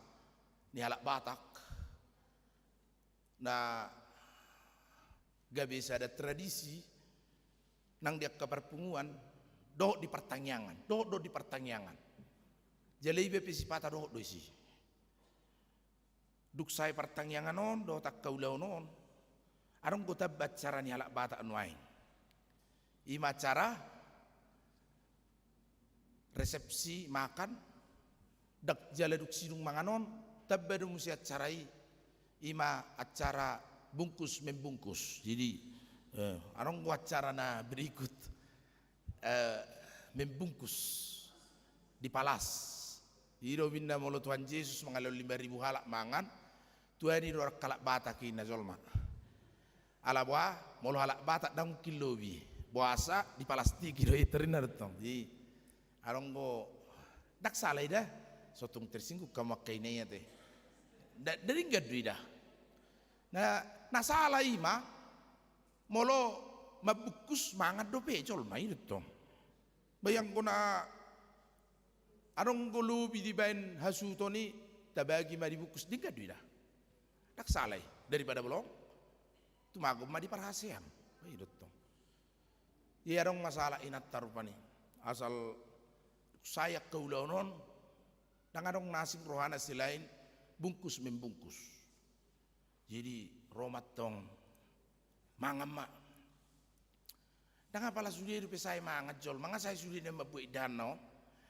ni halak Batak, na gabe sada tradisi nang di angka parpunguan, dohot di partangiangan, dohot do di partangiangan. Jala iba pe sipata dohot do disi. Dung sae partangiangan on, dohot angka ulaon on, adong do tamba acara ni halak Batak nuaeng. Ima acara resepsi, makan, dak jala dung sidung mangan on, tamba do muse acara i, ima acara bungkus membungkus. Jadi, eh, adong do acara na berikut, eh, membungkus, dipalas. I do ninna molo Tuhan Jesus mangalehon lima ribu halak mangan, tuani do halak Batak i na jolma. Ala boha, molo halak Batak ndang mungkin lobi. Boasa dipalastik i do i, torina do tong. Jadi, adong do, ndang sala i da, so tung tersinggung hamu angka ina i ate. Nda, nda denggan do i da. Na, na sala i ma, molo mambungkus mangan dope jolma i do tong. Bayangkon na adong do lobi dibaen hasuhuton i, tabagi ma dibungkus, denggan do i da. Ndang sala i, daripada bolong, tumagon ma di parhasean. I do tong. Jadi adong masalah inanta rupani. Asal sai angka ulaon on, ndang adong na asing rohana selain bungkus membungkus. Jadi ro ma tong mangan ma. Ndang apala sude dope sae mangan jolma, nga sae sude na mambuat indahanna on.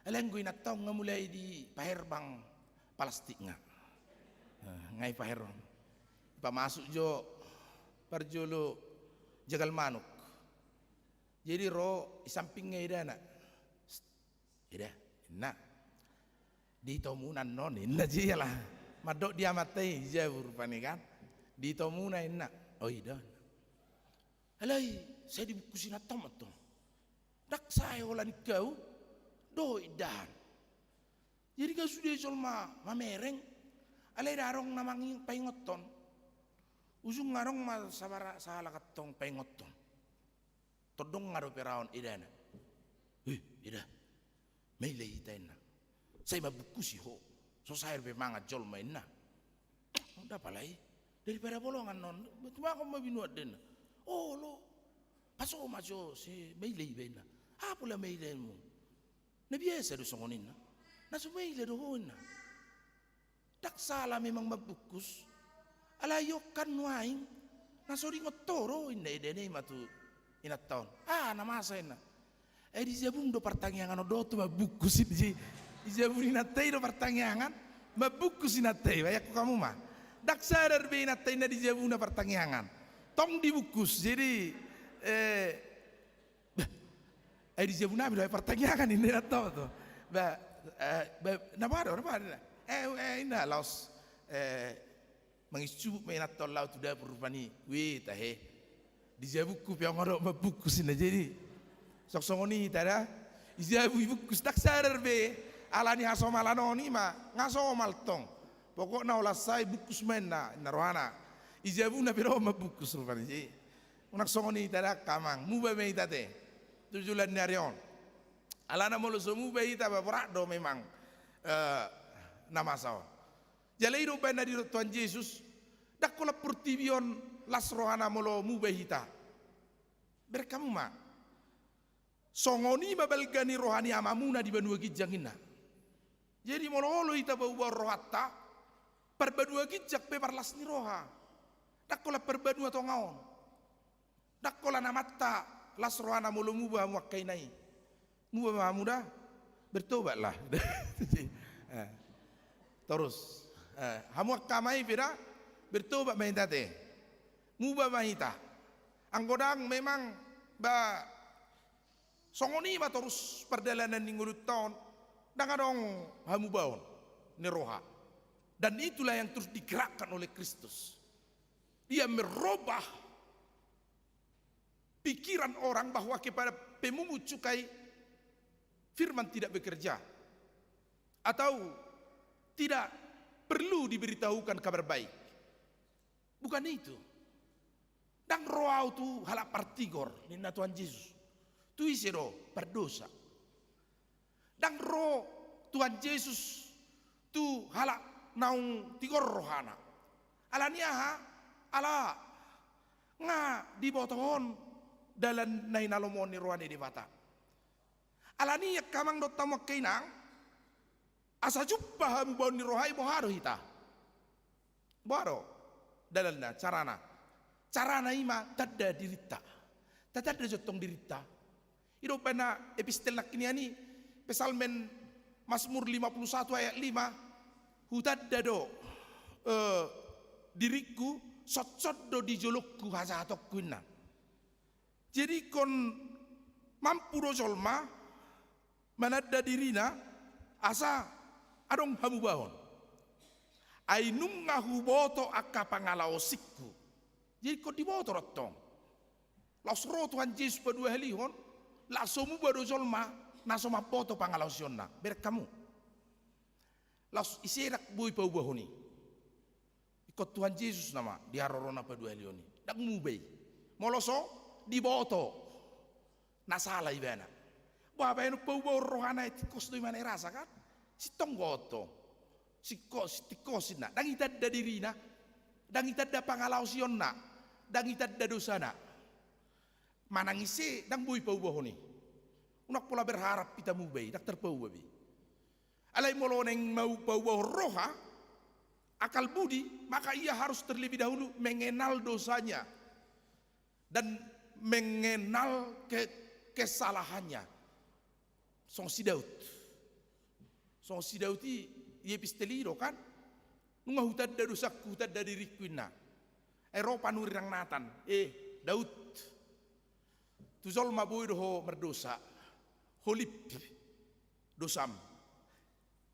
Alai anggo inanta on nga mulai dipaherbang palastikna. Nga ipaher on. Ipamasuk jo parjolo jagal manuk. Jadi ro i sampingna idana. Eda, inna. Ditomuna annon, inna, jala mandok di amanta i, di jabu rupani kan. Ditomuna, inna. O, i do. Alai, sai dibungkus inanta on ma tong. Ndang sae holan ingkau dohot indahan. Jadi nga sude jolma mamereng, alai ndang adong na mangi-, paingothon. Ujungna adong ma sabar-, sahalak antong paingothon. Tondong nga dope raon idana. Hei, eda. Maila hita, inna. Sai mambungkusi ho. So sae dope mangan jolma, inna. Nda apala i. Daripada bolongan non. Tumagon ma binuat da, inna. Olo. Paso ma jo, sai maila iba, inna. Aha pola mailamu? Na biasa do songon i, inna. Na so maila do ho, inna. Ndang sala memang mambungkus. Alai on kan nuaeng na so ringot ho do, inna idana i ma tu inanta on. Ah, na masa, inna. Eh, di jabum do partangiangan on dohot tu mambungkus i, di, di jabum inanta i do partangiangan, mambungkus inanta i, bayangkon hamu ma. Ndang sadar be inanta i na di jabumna partangiangan. Tong dibungkus, jadi, eh, Bah, ai di jabunami do ai partangiangan, inna inanta on tu. Bah, eh, bah, na boha do, na boha do, inna. Eh, eh, inna laos, eh, manginsubuk ma inanta on laho tu dapur rupani. Weh, tahe. Di jabungku pe on adong mambungkus, inna, jadi. Songon i hita da. Di jabu ibungkus, ndang sadar be. Alani hasomalan on i ma, nga somal tong. Pokokna holan sae bungkus ma, inna, inna rohana. Di jabuna pe do mambungkus rupani. Jadi, unang songon i hita da, amang. Muba ma hita ate. Tu joloan ni ari on. Alana molo so muba hita, ba, borat do memang, eh, na masa on. Jala i do umbahen na didok Tuhan Jesus, ndang holan portibi on las rohana molo muba hita. Bereng hamu ma. Songon i ma balga ni roha ni Amamuna di banua ginjang, inna. Jadi molo olo hita paubaon rohanta, parbanua ginjang pe marlas ni roha. Ndang holan parbanua tonga on. Ndang holan amanta las rohana molo muba hamu angka ina i. Muba ma hamu da, bertobatlah. Eh. Torus. Eh, hamu angka ama i pe da, bertobat ma hita ate. Muba ma hita. Anggo ndang memang, ba, songon i ma torus pardalanan ni ngolunta on, ndang adong hamubaon ni roha. Dan itulah yang terus digerakkan oleh Kristus. Dia merubah pikiran orang bahwa kepada pemungut cukai firman tidak bekerja atau tidak perlu diberitahukan kabar baik. Bukan itu. Ndang ro au tu halak partigor, ninna Tuhan Jesus. Tu ise do? Pardosa. Ndang ro Tuhan Jesus tu halak naung tigor rohana. Alani aha? Ala nga diboto on dalan na hinalomohon ni roha ni Debata. Alani i angka amang dohot hamu angka inang, asa jumpa hamubaon ni roha i, boha do hita? Boha do dalanna, carana? Carana i ma tanda dirinta. Tatanda jo tong dirinta. I do umbahen na epistel nangkin i, Psalmen, Mazmur lima puluh satu ayat lima, hutanda do, eh, diringku, sotson do di jolongku hajahatonku, inna. Jadi ingkon mampu do jolma mananda dirina asa adong hamubaon. Ai nunga huboto angka pangalaosingku. Jadi ingkon diboto do tong. Laos ro Tuhan Jesus paduahalihon, laos so muba do jolma na so mamboto pangalaosionna. Bereng hamu. Laos ise ndang boi paubahon i? Ingkon Tuhan Jesus nama di harorona paduahalihon i. Ndang muba i. Molo so diboto na sala ibana. Boha baenon paubahon rohana i, tingkos do ibana i rasa kan? Sintong do tong. Singko-, singkos ninna. Ndang itanda dirina. Ndang itanda pangalaosionna. Ndang itanda dosana. Manang ise ndang boi paubahon i. Unang pola berharap hita muba i, ndang tarpauba be. Alai molo naeng mau paubahon roha, akal budi, maka ia harus terlebih dahulu mengenal dosanya dan mengenal ke-, kesalahannya. Songon si Daud. Songon si Daud i, di epistel i do kan? Nunga hutanda dosangku, hutanda diringku ninna. Ai ro panurirang Natan, eh, Daud. Tu jolma boi do ho mardosa. Holip dosam.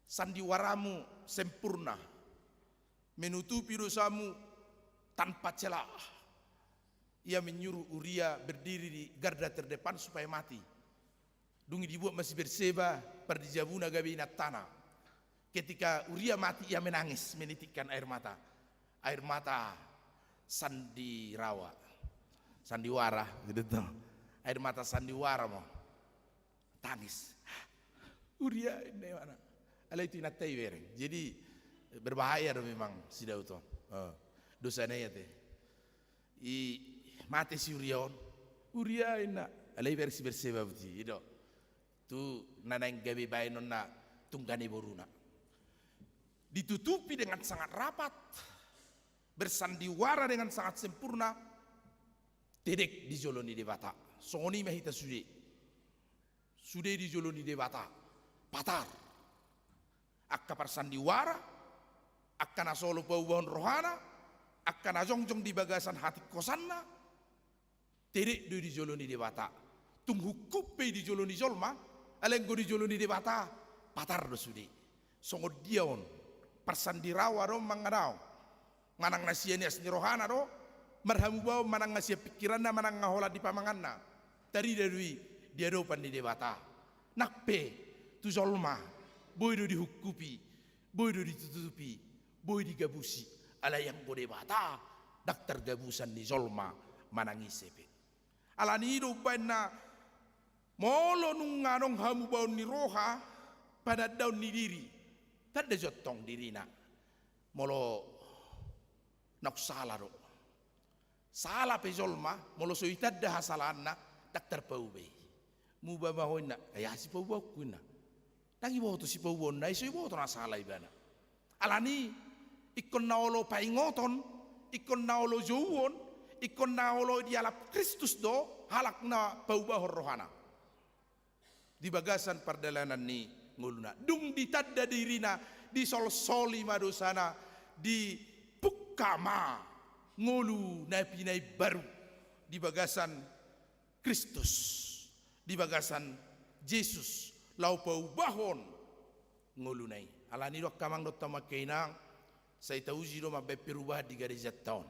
Sandiwaramu sempurna. Menutupi dosamu tanpa celah. Ia menyuruh Uria berdiri di garda terdepan supaya mati. Dung i dibuat ma si Berseba, pardijabuna gabe inantana. Ketika Uria mati, ia menangis, menitikkan air mata. Air mata sandirawa. Sandiwara, gitu tuh. Air mata sandiwara mo. Tangis. Uria, ini mana? Alai tu inanta i bereng. Jadi, berbahaya do memang si Daud on. Eh, dosana i ate. I mate si Uria on. Uria ninna. Alai bereng si Berseba buti, i do. Tu na naeng gabe baenonna tunggan ni boruna. Ditutupi dengan sangat rapat, bersandiwara dengan sangat sempurna, tedek di jolo ni Debata. Songon i ma hita sude. Sude di jolo ni Debata. Patar. Angka parsandiwara, angka na so olo paubahon rohana, angka na jongjong di bagasan hatingkosanna, tedek do i di jolo ni Debata. Tung hungkun pe i di jolo ni jolma, alai anggo di jolo ni Debata, patar do sude. Songon dia on, parsandirawa do manang adaon. Manang na sian ias ni rohana do, marhamubaon manang na sian pingkiranna, manang na holan di pamanganna. Tarida do i di adopan ni Debata. Nang pe, tu jolma, boi do dihungkupi, boi do ditutupi, boi digabusi, alai anggo Debata, ndang targabusan ni jolma manang ise pe. Alani i do umbahen na molo nunga adong hamubaon ni roha, panandaon ni diri, tanda jo tong dirina. Molo naung sala do. Sala pe jolma, molo so itanda hasalaanna, ndang tarpauba i. Muba ma ho ninna, ai aha sipaubaonku ninna. Ndang iboto sipaubaonna, ai so iboto na sala ibana. Alani, ingkon na olo paingoton, ingkon na olo jouon, ingkon na olo dialap Kristus do, halak na paubahon rohana. Di bagasan pardalanan ni ngoluna. Dung ditanda dirina, disolsoli ma dosana, dipungka ma ngolu na pinaimbaru di bagasan Kristus, di bagasan Jesus, laho paubahon ngoluna i. Alani do angka amang dohot hamu angka inang, sai tauji do mambahen perubahan di garejanta on.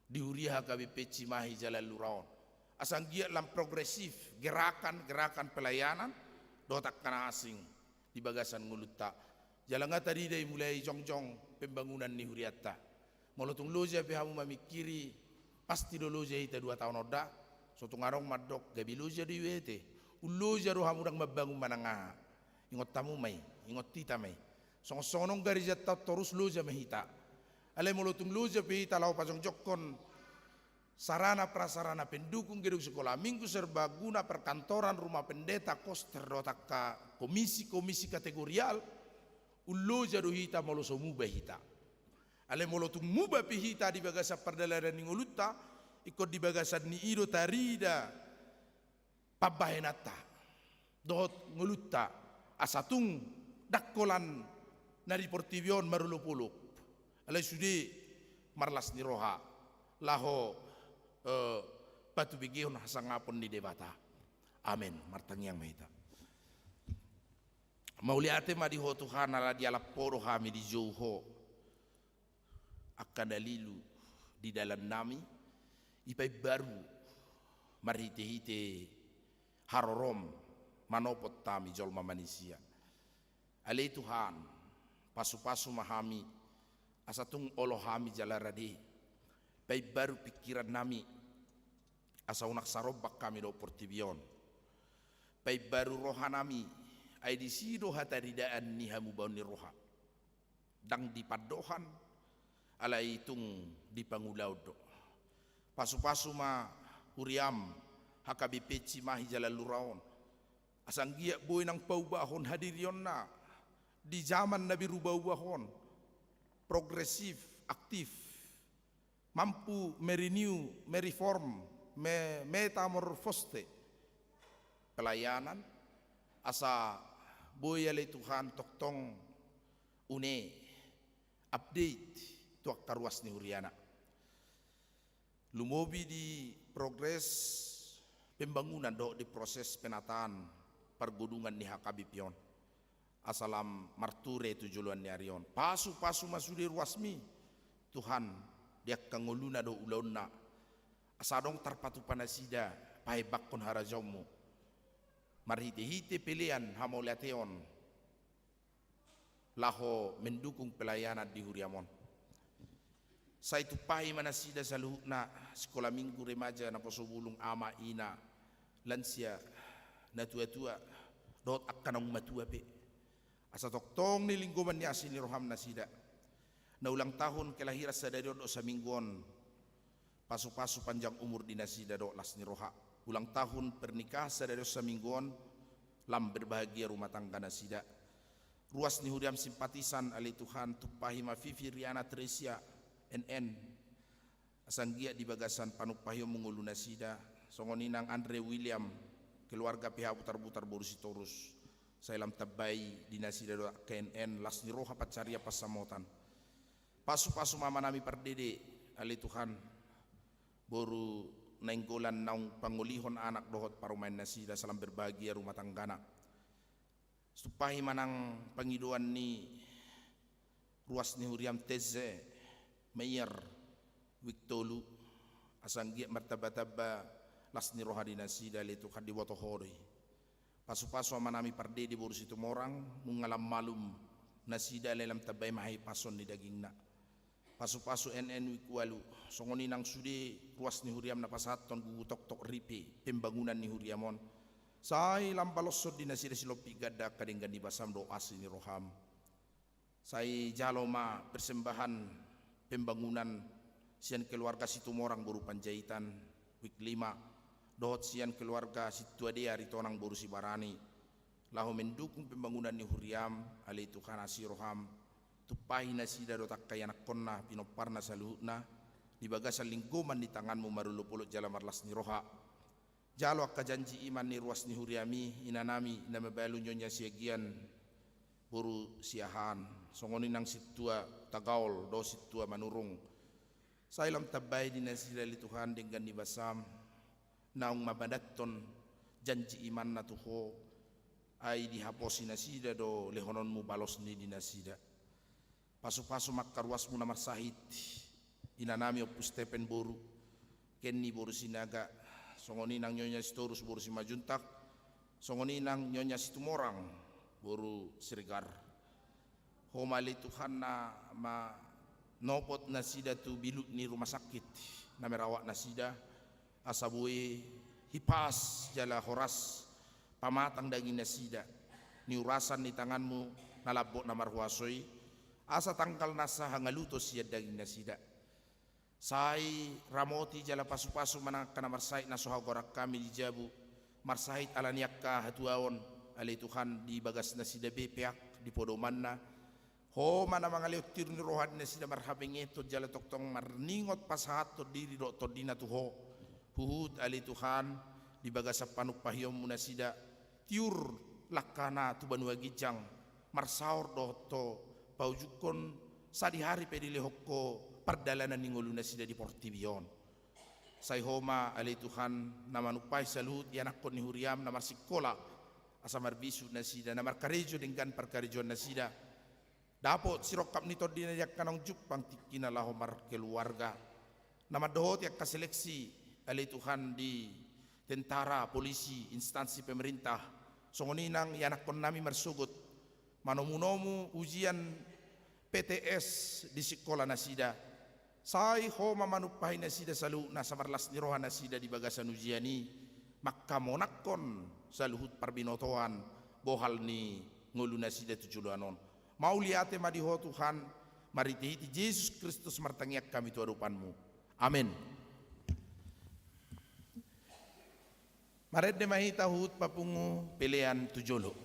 Di huria H K B P Cimahi Jalan Lura on. Asa anggiat lam progresif, gerakan-gerakan pelayanan, dohot angka na asing di bagasan ngolunta. Jala nga tarida i mulai jongjong pembangunan ni hurianta. Molo tung loja pe hamu mamingkiri, pasti do loja hita dua taon on da. So tung adong mandok, gabe loja do i ate. Umloja do hamu ndang mambangun manang aha. Ingot hamu ma i, ingot hita ma i. Songon-songon on garejanta on torus loja ma hita. Alai molo tung loja pe hita laho pajongjongkon sarana prasarana pendukung, gedung sekolah minggu, serbaguna, perkantoran, rumah pendeta, koster, dohot angka komisi-komisi kategorial, umloja do hita molo so muba hita. Alai molo tung muba pe hita di bagasan pardalanan ni ngolunta, ingkon di bagasan ni i do tarida pambahenanta dohot ngolunta, asa tung ndang holan na di portibi on marolopolop, alai sude marlas ni roha laho, eh, patubegehon hasangapon ni Debata. Amen. Martangiang ma hita. Mauliate ma di Ho Tuhan, ala dialap Ho do hami, dijou Ho angka na lilu di dalannami, dipaimbaru marhitehite harorom manopot hami jolma manisia. Ale Tuhan, pasupasu ma hami, asa tung olo hami jala rade. Paimbaru pingkirannami, asa unang sarombang hami dohot portibi on. Paimbaru rohanami, ai disi do hataridaan ni hamubaon ni roha. Ndang di pandohan, alai tung di pangulaon do. Pasupasu ma huriam, H K B P Cimahi jala lura on, asa anggiat boi nang paubahon hadirionna di jaman na berubah-ubah on, progresif, aktif, mampu me-renew, me-reform, me-, metamorfose pelayanan, asa boi ale Tuhan tongtong une update tu angka ruas ni huriana. Lumobi di progres pembangunan dohot di proses penataan pargodungan ni H K B P on, asa lam marture tu joloan ni ari on. Pasupasu ma sude ruasmi, Tuhan, di angka ngoluna dohot ulaonna, asa adong tarpatupa nasida pahebanghon harajaonmu marhitehite pelean hamauliateon laho mendukung pelayanan di huriam on. Sai tumpahi ma nasida saluhutna, sikola minggu, remaja, naposo bulung, ama, ina, lansia, natua-tua, dohot angka naung matua pe, asa tongtong nilinggoman ni asi ni roham nasida. Na ulang tahun kelahiran sadari on dohot saminggu on, pasupasu panjang umur di nasida dohot las ni roha. Ulang tahun pernikahan sadari on saminggu on, lam berbahagia rumah tangga nasida. Ruas ni huriam simpatisan, ale Tuhan, tumpahi ma Vivi, Riana, Tresia, N N, asa anggiat di bagasan panumpahionmu ngolu nasida, songon i nang Andre, William, keluarga P H Butarbutar boru Sitorus, sai lam tambai di nasida dohot angka N N las ni roha, pansarian, pansamotan. Pasupasu ma amanami pardede, ale Tuhan, boru Nainggolan naung pangolihon anak dohot parumaen nasida, asa lam berbahagia rumah tanggana. Tumpahi ma nang pangidoan ni ruas ni huriam Teze, Meyer, Wiktolu, asa anggiat martamba-tamba las ni roha di nasida, ale Tuhan, diboto Ho do i. Pasupasu amanami pardede boru Situmorang, nunga lam malum nasida, alai lam tambai ma hahipason ni dagingna. Pasupasu N N, Wik ualu, songon i nang sude ruas ni huriam na pasahathon gugu toktok ripe pembangunan ni huriam on. Sai lam baloshon di nasida silompit ganda angka denggan ni basam dohot asi ni roham. Sai jalo ma persembahan pembangunan sian keluarga Situmorang boru Panjaitan, Wik lima, dohot sian keluarga Sintua Dea Aritonang boru Sibarani, laho mendukung pembangunan ni huriam, ale Tuhan, asi roham. Tumpahi nasida dohot angka ianakhonna pinomparna saluhutna, di bagasan linggoman ni tanganmu marolopolop jala marlas ni roha. Jalo angka janji iman ni ruas ni huriam i, inanami na mabalu Nyonya Siagian boru Siahaan, songon i nang Sintua Tagaol dohot Sintua Manurung. Sai lam tambai di nasida, ale Tuhan, denggan ni basam, naung mamadanhon janji imanna tu Ho, ai dihaposi nasida do lehononmu balos ni di nasida. Pasupasu ma angka ruasmu na marsahit, inanami Ompu Stepen boru Kenni boru Sinaga, songon i nang Nyonya Sitorus boru Simanjuntak, songon i nang Nyonya Situmorang boru Siregar. Ho ma, ale Tuhan, na manopot nasida tu bilut ni rumah sakit na merawat nasida, asa boi hipas jala horas pamatang daging nasida, niurasan ni tanganmu na lambok na marhuaso i, asa tanggal nasa hangaluton sian daging nasida. Sai ramoti jala pasupasu ma nang angka na marsahit na so hagoran hami di jabu, marsahit ala ni angka hatuaon, ale Tuhan, di bagas nasida be peak di podomanna. Ho ma na mangalehon tiur ni roha di nasida marhapengeton jala tongtong marningot pasahathon diri dohot tondina tu Ho. Huhut, ale Tuhan, di bagasan panumpahionmu nasida tiur langkana tu banua ginjang, marsaor dohot Ho, paujunghon sadihari pe dilehon Ho pardalanan ni ngolu nasida di portibi on. Sai Ho ma, ale Tuhan, na manumpahi saluhut ianakhon ni huriam na marsikola, asa marbisu nasida, na markarejo denggan parkarejoan nasida. Dapot sirongkap ni tondina di angka naung jumpang tingkina laho markeluarga. Na mandohoti angka seleksi, ale Tuhan, di tentara, polisi, instansi pemerintah. Songon i nang ianakkon nami marsogot manomu-nomu ujian P T S di sikola nasida. Sai Ho ma manumpahi nasida saluhutna, asa marlas ni roha nasida di bagasan ujian i, mangkamonangkon saluhut parbinotoan bohal ni ngolu nasida tu joloan on. Mauliate ma di Ho Tuhan, marhite-hite Jesus Kristus martangiang hami tu adopanmu. Amen. Marende ma hita huhut papungu pelean tu jolo.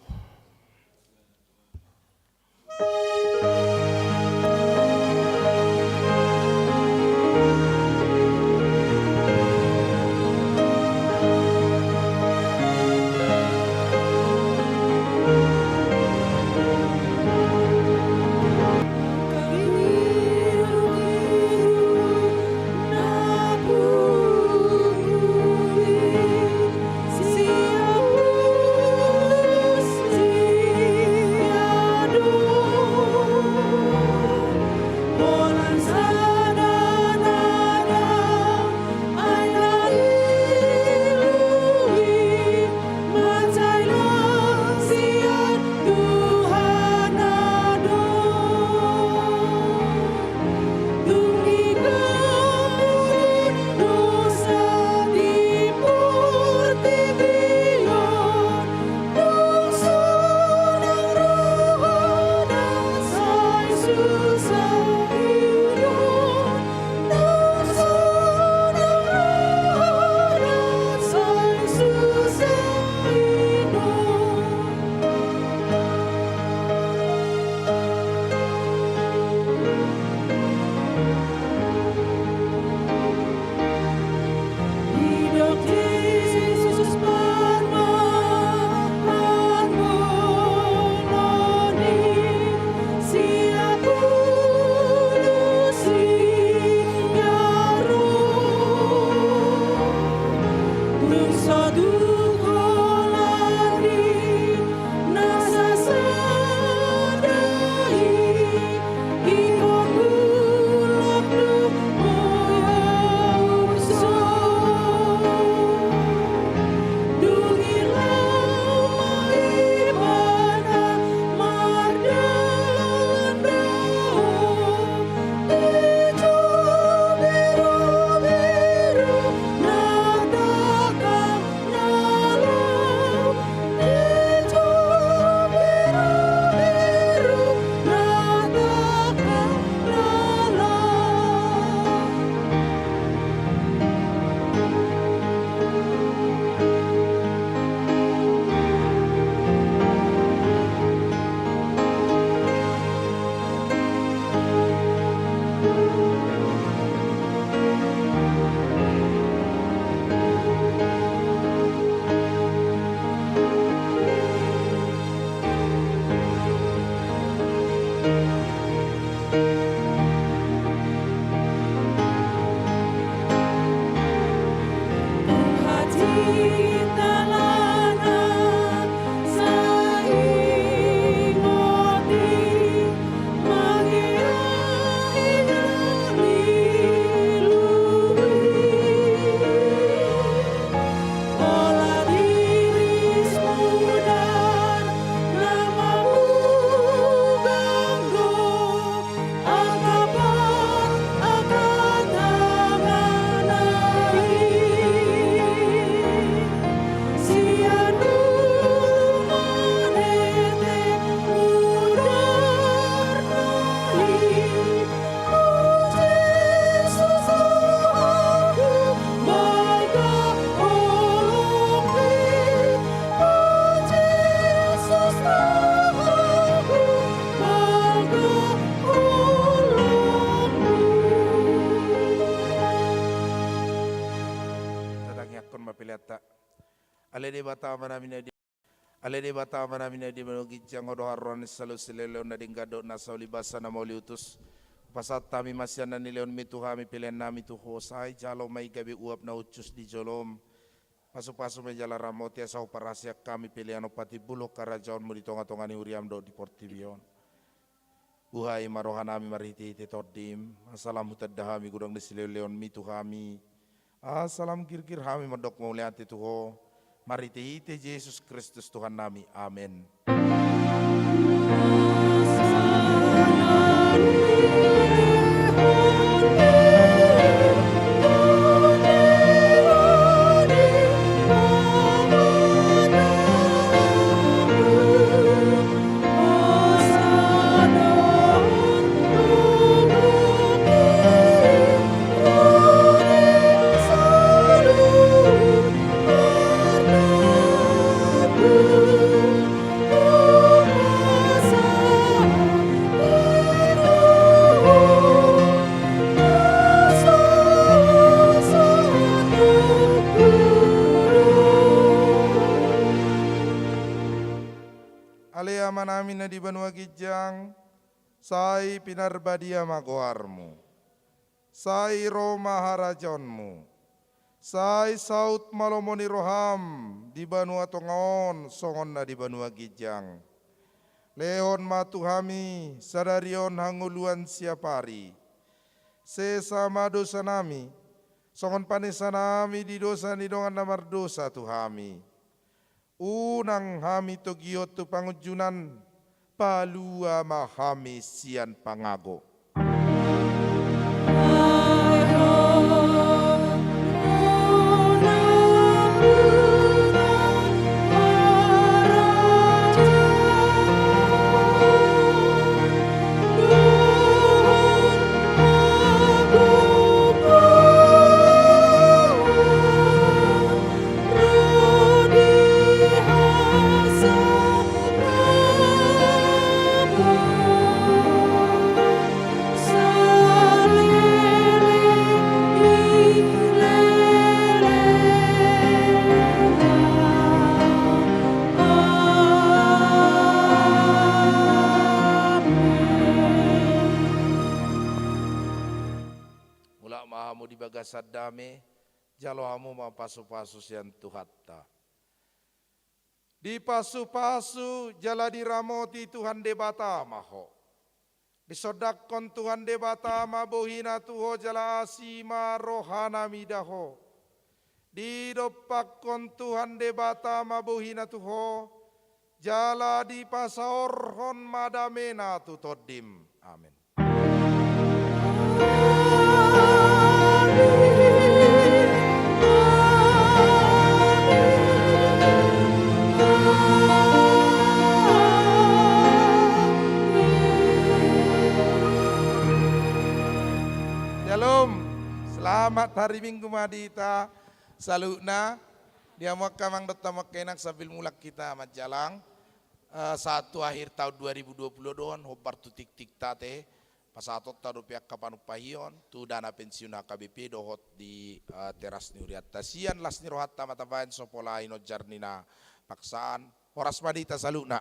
Tatangiangkon ma peleanta. Ale Debata Amanami na di Ale Debata Amanami na di banua ginjang, Ho do haroroan ni saluhut silehon na denggan dohot na sauli basa na mauliutus. Pasahat hami ma sian na nilehonmi tu hami peleannami tu Ho, sai jalo ma i gabe uap na hushus di jolom. Pasupasu ma i jala ramoti asa huparhaseang hami pelean on patimbulhon harajaonmu di tongatonga ni huriam dohot di portibi on. Buhai ma rohanami marhitehite Tondim, asa lam hutanda hami godang ni silehonlehonmi tu hami, asa lam girgir hami mandok mauliate tu Ho, marhitehite Jesus Kristus Tuhannami. Amen. Ale Amanami na di banua ginjang, sai pinarbadia ma goarmu. Sai ro ma harajaonmu. Sai saut ma lomo ni roham di banua tonga on songon na di banua ginjang. Lehon ma tu hami sadari on hangoluan siapari. Sesa ma dosanami, songon panesanami di dosa ni dongan na mardosa tu hami. Unang hami togihon tu pangunjunan, palua ma hami sian pangago. Mulak ma hamu di bagasan dame, jalo hamu ma pasupasu sian Tuhanta. Dipasupasu jala diramoti Tuhan Debata ma ho. Disondangkon Tuhan Debata ma bohina tu ho jala asi ma rohana mida ho. Didompakkon Tuhan Debata ma bohina tu ho, jala dipasaorhon ma damena tu tondim. Amen. Shalom. Selamat hari Minggu ma di hita saluhutna. Di hamu angka amang dohot hamu angka inang, sambil mulak hita manjalang, eh, sahat tu akhir tahun dua ribu dua puluh dua on, hombar tu tingtingta ate, pasahatonta dope angka panumpahion tu dana pensiun H K B P dohot di, eh, teras ni hurianta. Sian las ni rohanta ma tabaen so pola inonjar ni na paksaan. Horas ma di hita saluhutna.